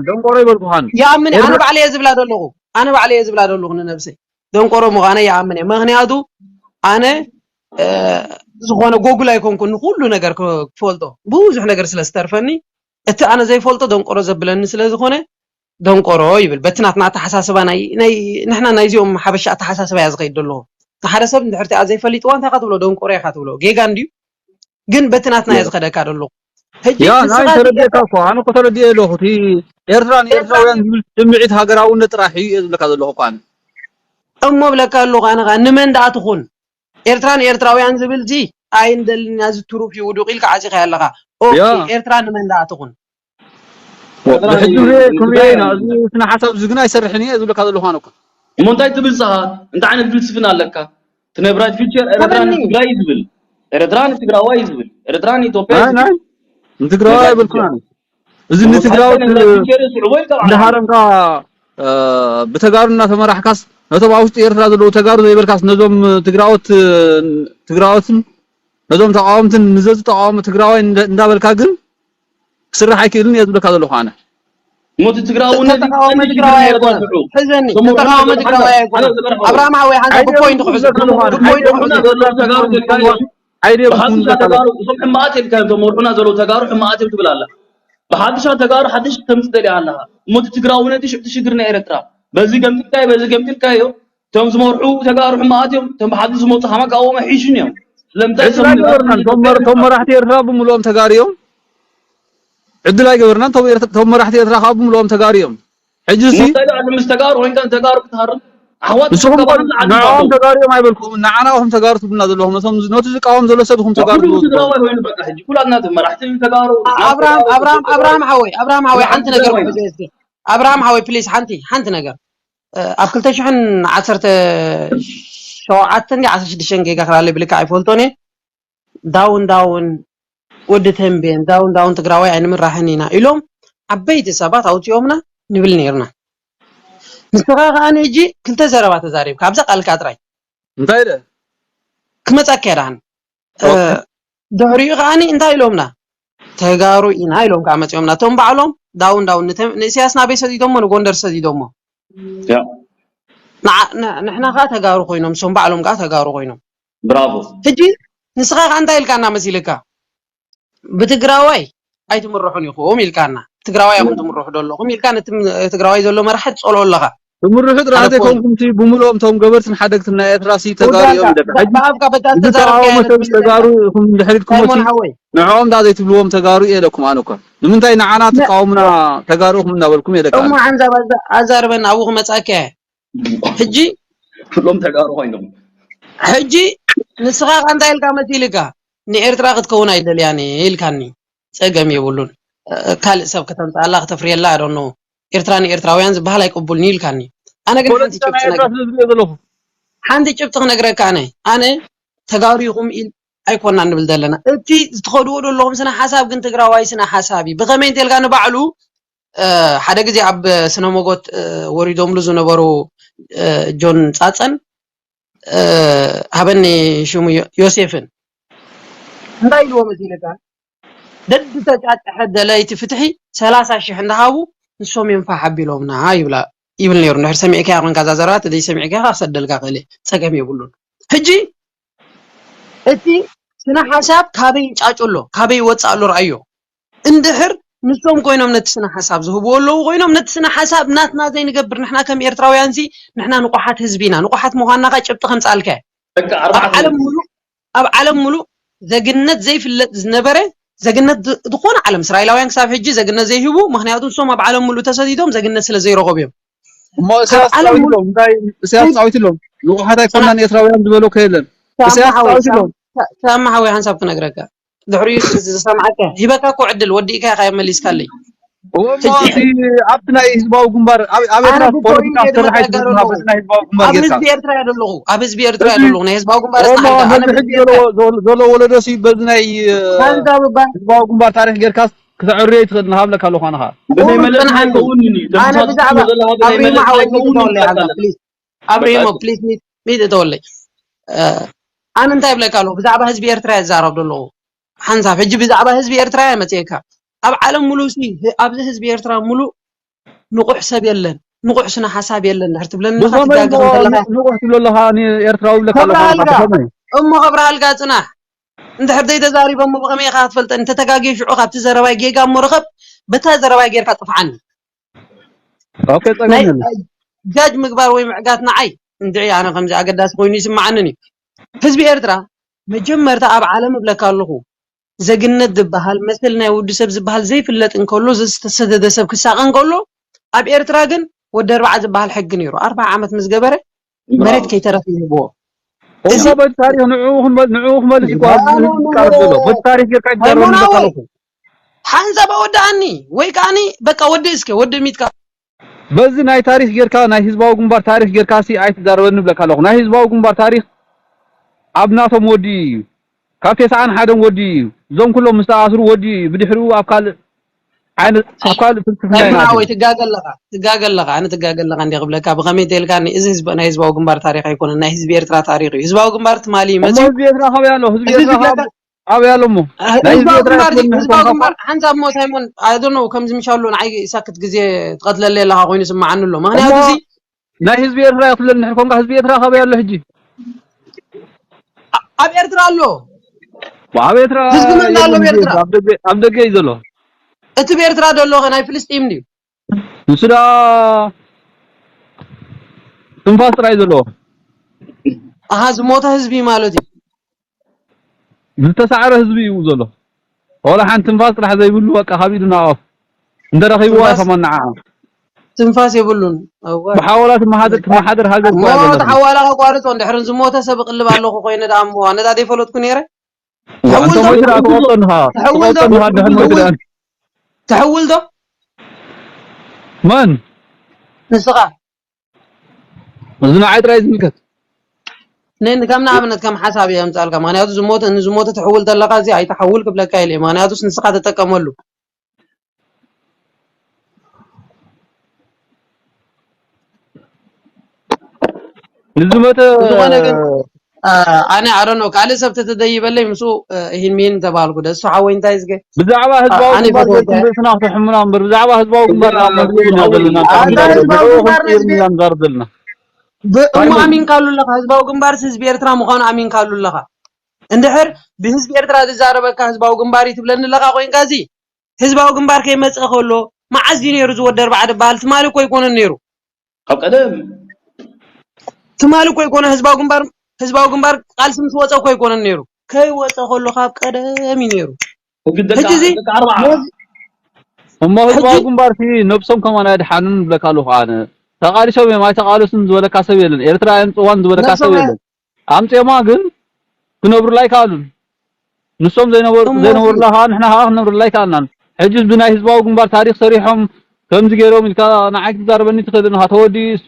ደንቆሮ ምዃን ኣይበልኩኻን፣ ይኣምን እየ ደንቆሮ ኣነ ኣይበልኩኻን። ባዕለ እየ ዝብላ ዘለኹ ኣነ ባዕለ እየ ዝብላ ዘለኹ ንነብሰይ ደንቆሮ ምዃነ ይኣምን እየ ምኽንያቱ ኣነ እ፣ ዝኾነ ጎጉል ኣይኮንኩን ንኩሉ ነገር ክ- ክፈልጦ ብዙሕ ነገር ስለ ዝተርፈኒ እቲ ኣነ ዘይፈልጦ ደንቆሮ ዘብለኒ ስለ ዝኾነ ደንቆሮ ይብል በቲ ናትና ኣተሓሳስባ ናይ ናይ ንሕና ናይዚኦም ሓበሻ ኣተሓሳስባ እያ ዝኸይድ ደለኹ ንሓደ ሰብ እንድሕር ቲኣ ዘይፈሊጥዋ እንታይ ኢኻ ትብሎ ደንቆሮ ኢኻ ትብሎ ጌጋ እንድዩ ግን በቲ ናትና እያ ዝኸደካ ደለኹ ሕጂ ያ ናይ ንስኻ ተረዲእካ እኮ ኣነ እኮ ተረዲኤ ኣለኹ። እቲ ኤርትራ ንኤርትራውያን ዝብል ስምዒት ሃገራውነት ጥራሕ እዩ እየ ዝብለካ ዘለኹ እኮ ኣነ። እሞ ብለካ ኣለኹ ኣነ ኸኣ ንመን ደኣ ትኹን ኤርትራ ንኤርትራውያን ዝብል ዚ ኣይንደልን እዚ ትሩፍ እዩ ውዱቕ ኢልካ ዓጺኻ ኣለኻ ኦኬ ያ። ኤርትራ ንመን ደኣ ትኹን ብሕጂ ክብሪዮ ኢና እዚ ስነ ሓሳብ እዚ ግን ኣይሰርሕን እየ ዝብለካ ዘለኹ ኣነ እኮ። እሞ እንታይ ትብል ንስኻ እንታይ ዓይነት ፍልስፍና ኣለካ እቲ ናይ ብራይት ፊቸር ኤረትራ ተመኒ ንትግራይ እዩ ዝብል ኤረትራ ንትግራዋይ እዩ ዝብል ኤረትራ ንኢትዮጵያ እዩ ናይ ናይ ዝብል ንትግራዋይ ናይ ኣይበልኩን ብራይት ኣነ። እዚ ፊቸር ንትግራዎት ናይ ብራይት ፊቸር እዩ ስዕቦ ኢልካ ባዕልኻ እንዳሃረምካ እ፣ ብተጋሩ እናተመራሕካስ ነቶም ኣብ ውሽጢ ኤርትራ ዘለዉ ተጋሩ ዘይበልካስ ነዞም ትግራዎት ትግራዎትን ነዞም ተቃወምትን ንዘዚ ተቃወሞ ትግራዋይ እንዳ- እንዳበልካ ግን ክስራሕ ኣይክእልን እየ ዝብለካ ዘለኹ ኣነ። ሞት ትግራውነት ተተቃወመ ትግራዋይ ኣይኮነን ሕዘኒ ተተቃወመ ትግራዋይ ኣይኮነን ኣብርሃም ሓወይ ሓንሳብ ብፖይንት ክሕዞ ብፖይንት ክሕዞ ኣይደብኩም ብሓፈሻ ተጋሩ እዞም ሕማኣት ኢልካ ተመርሑና ዘለዉ ተጋሩ ሕማኣት እዮም ትብል ኣላ ብሓፈሻ ተጋሩ ሓድሽ ተምፅእ ደልያ ኣለኻ ሞት ትግራውነት ሽዕቲ ሽግር ናይ ኤረትራ በዚ ገምጢልካዮ በዚ ገምጢልካዮ እቶም ዝመርሑ ተጋሩ ሕማኣት እዮም እቶም ብሓድሽ ዝመፁ ከማካ ኣብኦም ኣይሕይሹን እዮም ስለምንታይ ዕድል ኣይገበርናን እቶም መር- እቶም መራሕቲ ኤርትራ ብምልኦም ተጋሩ እዮም። ዕድል ኣይገበርናን እቶም ኤርት- እቶም መራሕቲ ኤርትራ ካብ ብምልኦም ተጋሩ እዮም። ሕጂ ሲ እንታይ ደኣ ምስ ተጋሩ ኮይንካ ንተጋሩ ክትሃርም ኣሕዋት ንስኹም ተባህሉ ዓዲ ንዕኦም ኣለዉ። ተጋሩ እዮም ኣይበልኩምን። ንዓና ኢኹም ተጋሩ ትብሉና ዘለኹም። ነቶም ነቲ ዝቃወም ዘሎ ሰብ ኢኹም ተጋሩ ኩሉ ትብልዎ ዘለኹም። ትግራዋይ ኮይኑ በቃ ሕጂ ኩላትና መራሕቲ ተጋሩ። ኣ-፣ ኣነ ኣብርሃም፣ ኩሉ ኣብርሃም፣ ተጋሩ። ኣብርሃም ሓወይ፣ ኣብርሃም ሓወይ፣ ኩሉ ሓንቲ ነገር ትግራዋይ። ክሕዞ እስኪ። ኣብርሃም ሓወይ፣ ፕሊስ፣ ሓንቲ፣ ሓንቲ ነገር። እ፣ ኣብ ክልተ ሽሕን ዓሰርተ ሸውዓተን ድዩ ዓሰርተ ሽዱሽተን ጌጋ ክላለይ ብልክዕ ኣይፈልጦን እየ። ዳውን፣ ዳውን፣ ወዲ ተንቤን፣ ዳውን፣ ዳውን ትግራዋይ ኣይንምራሕን ኢና ኢሎም ዓበይቲ ሰባት ኣውፂኦምና ንብል ነይርና። ንስኻ ከኣ ሕጂ ክልተ ዘረባ ተዛሪብካ፣ ኣብዛ ቃልካ ጥራይ። እንታይ ኢለ? ክመጻካ እየ ደሓን። እ፣ ኦኬ። ድሕሪኡ ከኣ እንታይ ኢሎምና? ተጋሩ ኢና ኢሎም ከኣ መጺኦምና። እቶም ባዕሎም ዳውን፣ ዳውን፣ ንተ-፣ ንእስያስ ናበይ ሰዲዶሞ? ንጎንደር ሰዲዶሞ። ያ። ንዓ-፣ ን-፣ ንሕና ከኣ ተጋሩ ኮይኖም፣ እሶም ባዕሎም ከኣ ተጋሩ ኮይኖም። ብራቮ። ሕጂ ንስኻ ከኣ እንታይ ኢልካና መሲልካ? ብትግራዋይ ኣይትምርሑን ኢኹም ኢልካና። ትግራዋይ ኢኹም ትምርሑ ዘለኹም ኢልካ ነቲ ም-፣ ትግራዋይ ዘሎ መራሒ ትጸልኦ ኣለኻ። ትምርሑ ጥራሕ ኣነ እኮ ዘይኮንኩም፣ እቲ ብምልኦም እቶም ገበርትን ሓደግትን ናይ ኤርትራ ሲ ተጋሩ እዮም ኢለካ። ሕጂ ብኣፍካ በታ ዝተቃወመ ዝተዛረብካዮ ሰብ ነቲ ተጋሩ ኢኹም እንድሕር ኢልኩም፣ ሳይሞን እቲ ሓወይ። ንዕኦም ዳ ዘይትብልዎም ተጋሩ እየ ኢለኩም። ኣነ እኮ ንምንታይ ንዓና ነ- ትቃወሙና፣ ተጋሩ ኢኹም እናበልኩም እየ ኢለካ። እሞ ሓንሳብ ኣዛ-፣ ኣዛርበና፣ ኣብኡ ክመጻካ እየ። ሕጂ ኩሎም ተጋሩ ኮይኖም። ሕጂ ንስኻ ከ እንታይ ኢልካ መሲልካ? ንኤርትራ ክትከውን ኣይደልያን እየ ኢልካኒ። ጸገም የብሉን። እ፣ ካልእ ሰብ ከተምጽኣላ ከተፍርየላ፣ I don't know። ኤርትራ ንኤርትራውያን ዝበሃል ኣይቅቡልን እዩ ኢልካኒ። ኣነ ግን ሓንቲ ፖለቲካ ጭብጢ ናይ ኤርትራ ክነግ-፣ ስለ ዝሪኦ ዘለኹ። ሓንቲ ጭብጢ ክነግረካ ኣነ። ኣነ ተጋሩ ኢኹም ኢል-፣ ኣይኮናን ንብል ዘለና። እቲ ዝትኸድዎ ዘለኹም ስነ ሓሳብ ግን ትግራዋይ ስነ ሓሳብ እዩ። ብኸመይ እንተልካ ንባዕሉ፣ እ፣ ሓደ ግዜ ኣብ ስነ ሞጎት፣ እ፣ ወሪዶምሉ ዝነበሩ፣ እ፣ ጆን ጻጸን፣ እ፣ ሃበኒ ሽሙ ዮ-፣ ዮሴፍን እንታይ ኢልዎ መሲልካ? ደድተጫጭሐ ደለይቲ ፍትሒ ሰላሳ ሽሕ እንዳሃቡ ንሶም እዮም ፋሕ ኣቢሎምና ይብላ፣ ይብል ነይሩ። እንድሕር ሰሚዕካያ ኮንካ እዛ ዘረባ፣ ተዘይሰሚዕካያ ከዓ ክሰደልካ ክእል እየ፣ ጸገም የብሉን። ሕጂ እቲ ስነ ሓሳብ ካበይ ይጫጩ ኣሎ፣ ካበይ ይወፅእ ኣሎ ርኣዮ። እንድሕር ንሶም ኮይኖም ነቲ ስነ ሓሳብ ዝህብዎ ኣለዉ ኮይኖም፣ ነቲ ስነ ሓሳብ ናትና ዘይንገብር ንሕና ከም ኤርትራውያን ሲ ንሕና ንቑሓት ህዝቢ ኢና። ንቑሓት ምዃንና ከዓ ጭብጢ ከምፅኣልካ እየ። ደቂ ኣብ ኣርባዕተ ዓለም ሙሉእ፣ ኣብ ዓለም ሙሉእ ዘግነት ዘይፍለጥ ዝነበረ፣ ዘግነት ዝ-፣ ዝኾነ ዓለም እስራኤላውያን ክሳብ ሕጂ ዘግነት ዘይህቡ፣ ምኽንያቱ ንሶም ኣብ ዓለም ሙሉእ ተሰዲዶም ዘግነት ስለ ዘይረኸቡ እዮም። እሞ ኣብ እሳያስ ዓለም ሙሉእ ዳዊትሎም እንታይ፣ እሳያስ ዳዊትሎም ንቑሓት ኣይኮናን ኤርትራውያን ዝበሎ ከየለን። ሳማ እሳያስ ሓወይ፣ ዳዊትሎም ሳማ ሓወይ ሓንሳብ ክነግረካ። ድሕሪኡ ዝሰምዓካ ሂበካ እኮ ዕድል ወዲእካ ኢኻ መሊስካለይ። እሞ ሕጂ እቲ ኣብቲ ናይ ህዝባዊ ግንባር ኣብ፣ ኣብ ኣነ ኤርትራ ብኮይን ፖለቲካ እየ ክሰርሕ ዝመጣ ኣይትፈልጥን፣ ዘለኹ። በዚ ናይ ህዝባዊ ግንባር ኣብ ጌርካ። ህዝቢ ኤርትራ እየ ዘለኹ። ኣብ ህዝቢ ኤርትራ እየ እዚ ዘለኹ። ናይ ህዝባዊ ግንባር እሞ ኣጽናሕካ። ነዚ ኣነ ሕጂ ብህዝቢ ዘሎ፣ ኤርትራ ዘሎ፣ ዘሎ ወለዶ ሲ በዚ ናይ፣ እ፣ ሓንሳብ እባ ህዝባዊ ግንባር ታሪኽ ጌርካስ ክተዕርዮ ይትኽእል ንሃብለካ ኣለኹ ኣነ ኸኣ። ብዘይ ቁሩብ መለስ ጽንሓኒ። ኣይከውንን እዩ። ኣነ ተመሳስሎ ብዛዕባ ዘላ ብዘይ ኣብሪማ መለስ ሓወይ ኣይከውንን እዩ። ሚእቲ ተወለይ ኣላ፣ ፕሊዝ። ኣብሪሞ፣ ኦኬ። ፕሊዝ፣ ሚእቲ፣ ሚእቲ ተወለይ። እ፣ ኣነ እንታይ ይብለካ ኣለኹ? ብዛዕባ ህዝቢ ኤርትራ እየ ዝዛረብ ዘለኹ። ሓንሳብ ሕጂ ብዛዕባ ህዝቢ ኤርትራ እየ መጽኤካ። ኣብ ዓለም ሙሉእ ሲ፣ ህ-፣ ኣብዚ ህዝቢ ኤርትራ ሙሉእ ንቑሕ ሰብ የለን፣ ንቑሕ ስነ ሓሳብ የለን ድሕር ትብለኒ ኣለኻ፣ ብኸመይ ትጋገ እሞ ከም ዘለኻ። ን-፣ ንቑሕ ትብሎ ኣለኻ? ኣነ ኤርትራዊ ይብለካ ኣለኹ፣ ከብርሃልካ። ብኸመይ? እሞ ከብርሃልካ ጽናሕ። እንድሕር ዘይተዛሪበ እሞ ብኸመይ ኢኻ ክትፈልጠኒ? እንተ ተጋግየ ሽዑ ካብቲ ዘረባይ ጌጋ እሞ ርኸብ፣ በታ ዘረባይ ጌርካ ጥፍዓኒ። ኦኬ፣ ጸገም ናይ የለን። ጃጅ ምግባር ወይ ምዕጋት ንዓይ እንድዒ ኣነ ከምዚ ኣገዳሲ ኮይኑ ይስምዓንን እዩ። ህዝቢ ኤርትራ መጀመርታ ኣብ ዓለም እብለካ ኣለኹ፣ ዘግነት ዝበሃል መሰል ናይ ወዲ ሰብ ዝበሃል ዘይፍለጥ እንከሎ፣ ዝተሰደደ ሰብ ክሳቐ እንከሎ፣ ኣብ ኤርትራ ግን ወዲ ኣርባዓ ዝበሃል ሕጊ ነይሩ። ኣርባዓ ዓመት ምስ ገበረ መሬት ከይተረፈ ይህብዎ። እዚ እሞ በቲ ታሪኽ ንዕኡ ክንመል-፣ ንዕኡ ክመልስ እኮ ኣብዚ ኖ፣ ኖ፣ ኖ፣ ዝቃረብ ኖ፣ ዘሎ። ኖ። በቲ ታሪኽ ጌርካ ኣይትዛረብ ሃይሞናዊ ኣለኹ። ሓንሳብ ኣወድኣኒ ወይ ከኣኒ በቃ ወዲ እስከ ወዲ ሚትካ። በዚ ናይ ታሪኽ ጌርካ፣ ናይ ህዝባዊ ግንባር ታሪኽ ጌርካ ሲ ኣይትዛረበኒ እብለካ ኣለኹ። ናይ ህዝባዊ ግንባር ታሪኽ ኣብ ናቶም ወዲ እዩ። ካብ ተስዓን ሓደን ወዲ እዩ። እዞም ኩሎም ምስ ተኣስሩ ወዲ እዩ። ብድሕሪኡ ኣብ ካልእ ዓይነት፣ ኣብ ካልእ ፍልስፍና እዩ ሳይሞን ናቱ። ሓወይ ትጋገ ኣለኻ፣ ትጋገ ኣለኻ፣ ኣነ ትጋገ ኣለኻ እንዲየ ክብለካ። ብኸመይ ተልካኒ? እዚ ህዝቢ፣ ናይ ህዝባዊ ግንባር ታሪኽ ኣይኮነን፣ ናይ ህዝቢ ኤርትራ ታሪኽ እዩ። ህዝባዊ ግንባር ትማሊ እዩ እሞ መጺኡ። ህዝቢ ኤርትራ ካበይ ኣሎ? ህዝቢ እዚ ኤርትራ ዝብለካ ካብ ኣበይ ኣሎ እሞ? እ፣ ናይ ህዝቢ ህዝባዊ ኤርትራ ግንባር፣ ይኽፈል እዚ ህዝባዊ ንሕና ግንባር ሓንሳብ ሞት ሃይሞን፣ I don't know፣ ከምዚ ምሻሎ ንዓይ ይሳክት ግዜ ትቐትለለይ ኣለኻ ኮይኑ ይስምዓኒ ኣሎ። ምኽንያቱ እዚ ናይ ህዝቢ ኤርትራ ይኽፍለል ንድሕር ኮንካ፣ ህዝቢ ኤርትራ ካበይ ኣሎ ሕጂ? ኣ-፣ ኣብ ኤርትራ ኣሎ። ኣብ ኤርትራ ህዝቢ መን የለን ኣሎ ኣብ ህዝቢ ኤርትራ? ኤርትራ? ኣብ ደገ፣ ኣብ ደገ እዩ ዘሎ። እቲ ብኤርትራ ዘሎ ኸ ናይ ፍልስጢም ድዩ? ንሱ ደኣ ትንፋስ ጥራይ ዘለዎ። ኣሃ፣ ዝሞተ ህዝቢ ማለት እዩ። ዝተሳዕረ ህዝቢ እዩ ዘሎ። ዋላ ሓንቲ ትንፋስ ጥራሕ ዘይብሉ፣ በቃ ካብ ኢዱ ናብ ኣፉ። እንተረኺብዋ እዩ ትንፋስ ከማን ንዓኣ። ትንፋስ የብሉን። እወ። ብሓወላ ትመሓደር ትመሓደር ሃገር እሞ እኮ ኣይበለትን። ተሓዋላ ከቋርጾ እንድሕር ዝሞተ ሰብ እቕልብ ኣለኹ ኮይነ ደኣ እሞ ነዛ ዘይፈለጥኩ ነይረ። ትሕውል እንተ ዶ? ሞይቱ ደኣ ትሕውል ዶ? ትቐልጦ እንድኻ ትሕውል ዶ? ትቐልጦ እንድኻ ድሕን ሞይቱ ትሕውል ደኣ። ትሕውል ዶ? መን? ንስኻ። እዚ ንዓይ ጥራይ ዝምልከት። ነ-፣ ከም ንኣብነት ከም ሓሳብ እየ ኣምጻልካ። ምኽንያቱ ዝሞተ፣ ንዝሞተ ትሕውል ተለኻ እዚ ኣይትሓውል ክብለካ ኢለ እየ። ምኽንያቱስ ንስኻ ተጠቀመሉ። ንዝሞተ ዝኾነ ግን፣ አ፣ ኣነ፣ I don't know፣ ካልእ ሰብ ተተደይበለይ ምስኡ፣ እ፣ እሂን ምሂን ተባልኩ። ደሱ ሓወይ እንታይ ዝገ-፣ ብዛዕባ አ፣ ህዝባዊ ኣነ ግንባር ይፈትወካ። ዘይትንደስና ክትሕሙና እምበር፣ ብዛዕባ ህዝባዊ ግንባር ኢና ክንዛረብ ዘለና። ኣታ ህዝባዊ ግንባር ንህዝቢ ንዛረብ ዘለና። ብ-፣ እሞ ኣሚንካሉ ኣለኻ። ህዝባዊ ግንባርስ ህዝቢ ኤርትራ ምዃኑ ኣሚንካሉ ኣለኻ። እንድሕር ብህዝቢ ኤርትራ ዝዛረበካ ህዝባዊ ግንባር እዩ ትብለኒ ኣለኻ ኮይንካ፣ እዚ ህዝባዊ ግንባር ከይመጽእ ከሎ መዓዝ እዩ ነይሩ ዝወዲ ኣርባዓ ደባል? ትማሊ እኮ ኣይኮነን ነይሩ። ካብ ቀደም። ትማሊ እኮ ኣይኮነ ህዝባዊ ግንባር፣ ህዝባዊ ግንባር ቃልሲ ምስ ወጸ እኮ ኣይኮነን ነይሩ። ከይወጸ ከሎ ካብ ቀደም እዩ ነይሩ። ሕጂ ደቂ፣ ሕጂ እዚ ደቂ ኣርባዓ። ነዚ እሞ ህዝባዊ ሕጂ ግንባር ሲ ነብሶም ከማን ኣየድሓኑን ዝብለካ ኣለኹ ኣነ። ተቓሊሶም እዮም ኣይተቓለሱን ዝበለካ ሰብ የለን። ኤርትራ ኣየምጽእዋን ዝበለካ ሰብ ነብሶም ኣየ-፣ የለን። ኣምጽኦማ ግን ክነብሩላ ኣይከኣሉን። ንሶም ዘይነበሩ-፣ እሞ ዘይነበሩላ ከዓ ንሕና ከዓ ክንነብረላ ኣይከኣልናን። ሕጂ ብናይ ህዝባዊ ግንባር ታሪኽ ሰሪሖም ከምዚ ገይሮም ኢልካ ንዓይ ክትዛረበኒ ትኽእል ኢኻ፣ ተወዲኡ እሱ።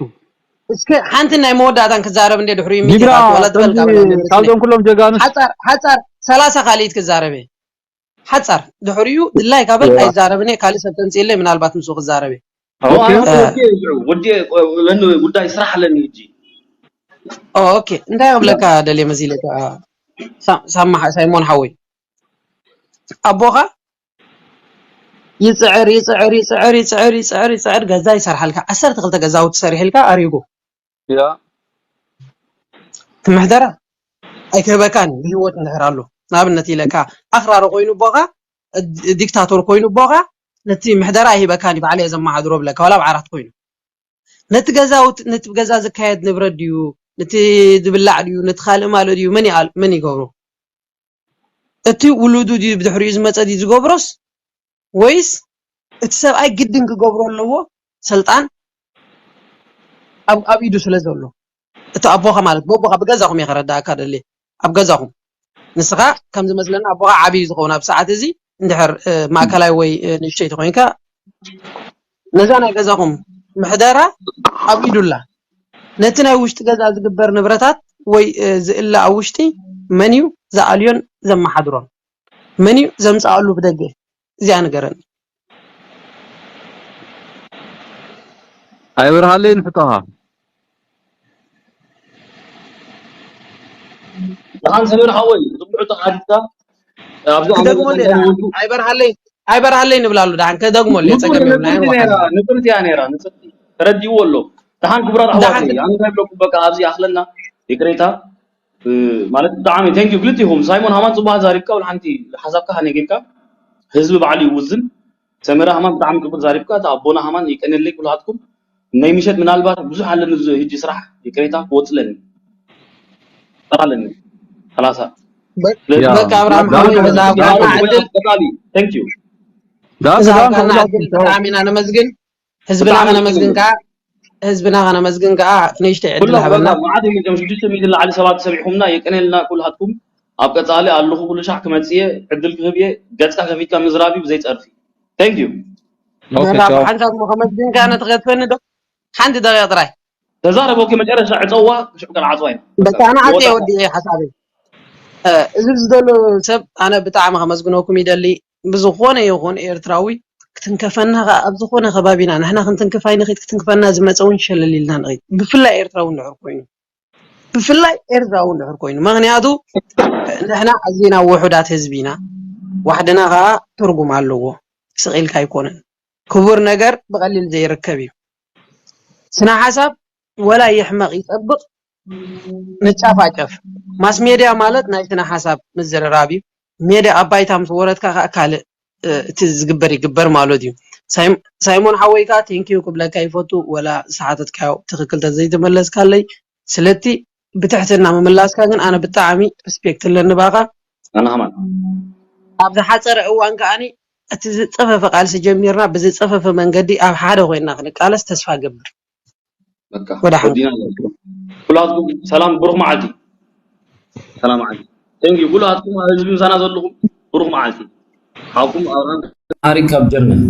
እስከ ሓንቲ ናይ መወዳእታን ክዛረብ እንደ ድሕሪኡ ሚኪ ዲግራ፣ ኻት ወላ ትበል ከምዚ ካብ ናይ መለስለይ። ካብዞም ኩሎም ጀጋኑስ ሓጻር፣ ሓጻር ሰላሳ ካልኢት ክዛረብ እየ። ሓጻር ድሕሪኡ ድላይ ካበል እዋ። ኣይዛረብን እየ፣ ካልእ ሰብ ተምጽእለይ ምናልባት ምስኡ ክዛረብ እየ። ኦኬ። ኣነ እ፣ ወዲ እዩ፣ ወዲ ለኒ ጉዳይ ስራሕ ኣለኒ ሕጂ። ኦ፣ ኦኬ። እንታይ ክብለካ ደልየ መሲለካ? ሳ-፣ ሳማ-፣ ሳይሞን ሓወይ። ኣቦኻ ይጽዕር፣ ይጽዕር፣ ይጽዕር፣ ይጽዕር፣ ይጽዕር፣ ይጽዕር፣ ገዛ ይሰርሓልካ። ዓሰርተ ክልተ ገዛውቲ ሰሪሕልካ ኣሪጉ። ያ። እቲ ምሕደራ ኣይክህበካን እዩ፣ ብህይወት እንድሕር ኣሎ። ንኣብነት ኢለካ፣ ኣኽራሪ ኮይኑ ኣቦኻ፣ ዲክታቶር ኮይኑ ኣቦኻ፣ ነቲ ምሕደራ ኣይህበካን እዩ፣ ባዕለይ እየ ዘመሓድሮ ብለካ፣ ዋላ ኣብ ዓራት ኮይኑ። ነቲ ገዛውት-፣ ነቲ ገዛ ዝካየድ ንብረት ድዩ፣ ነቲ ዝብላዕ ድዩ፣ ነቲ ካልእ ማልእ ድዩ፣ መን ይኣል-፣ መን ይገብሮ? እቲ ውሉዱ ድዩ ብድሕሪኡ ዝመጸ ድዩ ዝገብሮስ፣ ወይስ እቲ ሰብኣይ ግድን ክገብሮ ኣለዎ? ሰልጣን ኣብ፣ ኣብ ኢዱ ስለ ዘሎ፣ እቲ ኣቦኻ ማለት፣ በቦኻ ብገዛኹም እየ ከረዳእካ ደልየ። ኣብ ገዛኹም ንስኻ ከም ዝመስለኒ ኣቦኻ ዓብዪ ዝኸውን ኣብ ሰዓት እዚ፣ እንድሕር፣ እ፣ ማእከላይ ወይ፣ እ፣ ንእሽተይ ተኾይንካ፣ ነዛ ናይ ገዛኹም ምሕደራ ኣብ ኢዱ ኣላ። ነቲ ናይ ውሽጢ ገዛ ዝግበር ንብረታት ወይ፣ እ፣ ዝእለ ኣብ ውሽጢ መን እዩ ዝኣልዮን ዘመሓድሮን? መን እዩ ዘምጽኣሉ ብደገ? እዚኣ ንገረኒ። ኣይበርሃለይን ሕቶኻ። ደሓን ሰሜን ሓወይ፣ ጽቡዕ ተሓቲትካ። ኣብዚ ኣብ ክደግመሉ እየ መጀመርታ ደሓን። ወዱ ኣይበርሃለይ፣ ኣይበርሃለይ ንብላሉ ደሓን። ክደግመሉ እየ፣ ንጽርቲ፣ ጸገም የብሉን። ንጽርቲ ነይራ፣ ኣይበርሃለይ። ንጽርቲ እያ ነይራ፣ ንጽርቲ። ተረዲእዎ ኣሎ። ደሓን ክቡራት ኣሕዋተይ፣ ደሓን። ኣነ እንታይ ብለኩም፣ በቃ ኣብዚ ይኣኽለና፣ ይቅሬታ። እ፣ ማለት ብጣዕሚ thank you ክልቲኹም። ሳይሞን ሃማን ጽቡቕ ተዛሪብካ፣ ወላ ሓንቲ ሓሳብካ ከነጊርካ፣ ህዝቢ ባዕሉ ይውዝን። ሰመረ ሃማን ብጣዕሚ ክቡር ተዛሪብካ፣ እታ ኣቦና ሃማን የቀንየለይ ኩላትኩም። ናይ ምሸት ምናልባት ብዙሕ ኣለኒ፣ እዚ ሕጂ ስራሕ ይቅሬታ ክወጽለኒ። ኣለኒ ሰላሳ። በ-፣ ስለዚ ያ። በቃ ኣብርሃም ሓወይ፣ በዛ ያ፣ ኣጋጣሚ ዕድል ቀጻሊ። Thank you። ዳን እዛ ዳን ኣጋጣሚ ከብላ ዕድል ብጣዕሚ ኢና ነመስግን። ህዝብና ብጣዕሚ ከነመስግን ጽቡቅ። ከኣ፣ ህዝብና ከነመስግን ከኣ ንእሽተይ ዕድል ኩሎም ሃበና። በቃ መዓት ሚልዮን፣ ሽዱሽተ ሚልዮን ዝለዓለ ሰባት ሰሚዕኹምና፣ የቀንየልና ኩላትኩም። ኣብ ቀጻሊ ኣለኹ፣ ኩሉ ሻዕ ክመጽእ እየ፣ ዕድል ክህብ እየ፣ ገጽካ ከፊትካ ምዝራብ እዩ ብዘይ ጸርፊ። Thank you። ኦኬ፣ በራ ቻው። ብሓንሳብ እሞ ከመስግን ከኣ ነቲ ክትፈኒ ዶ? ሓንቲ ደቂቕ ጥራይ። ተዛረብ፣ ኦኬ፣ መጨረሻ ዕጸዋ፣ ሽዑ ከነዓጽዋ ኢና። በቃ ኣነ ዓጽየ ወዲኤ ሓሳበይ። እ፣ እዚ ዝደሎ ሰብ ኣነ ብጣዕሚ ከመስግነኩም ይደሊ። ብዝኾነ ይኹን ኤርትራዊ ክትንከፈና ከኣ ኣብ ዝኾነ ከባቢና ንሕና ክንትንክፍ ኣይንኽድ፣ ክትንክፈና ዝመጸ እውን ሸለል ኢልና ንኽድ። ብፍላይ ኤርትራዊ እንድሕር ኮይኑ፣ ብፍላይ ኤርትራዊ እንድሕር ኮይኑ፣ ምኽንያቱ ንሕና ኣዚና ውሑዳት ህዝቢ ኢና። ዋሕድና ከኣ ትርጉም ኣለዎ። ስቕ ኢልካ ኣይኮነን። ክቡር ነገር ብቐሊል ዘይርከብ እዩ። ስነ ሓሳብ ወላ ይሕመቕ ይጸብቕ ንጫፋጨፍ። ማስ ሜድያ ማለት ናይ ስነ ሓሳብ ምዝርራብ እዩ። ሜድያ ኣብ ባይታ ምስ ወረድካ ከኣ ካልእ፣ እ፣ እቲ ዝግበር ይግበር ማለት እዩ። ሳይም-፣ ሳይሞን ሓወይ ከኣ ቴንኪዩ ክብለካ ይፈቱ፣ ወላ ዝሰሓተትካዮ ትኽክል ተዘይተመለስካለይ። ስለቲ ብትሕትና ምምላስካ ግን ኣነ ብጣዕሚ ሪስፔክት ኣለኒ ባኻ። ኣነ ከማን። ኣብ ዝሓጸረ እዋን ከኣኒ እቲ ዝጸፈፈ ቃልሲ ጀሚርና ብዝጸፈፈ መንገዲ ኣብ ሓደ ኮይና ክንቃለስ ተስፋ ገብር። በቃ ወደ ሓንቲ። ወዲና ኣለና። ኩላትኩም ሰላም፣ ብሩኽ መዓልቲ። ሰላም መዓልቲ። Thank you ኩላትኩም ኣብ ህዝቢ ምሳና ዘለኹም፣ ብሩኽ መዓልቲ። ሓውኩም ኣብርሃም ኣሪክ ካብ ጀርመን።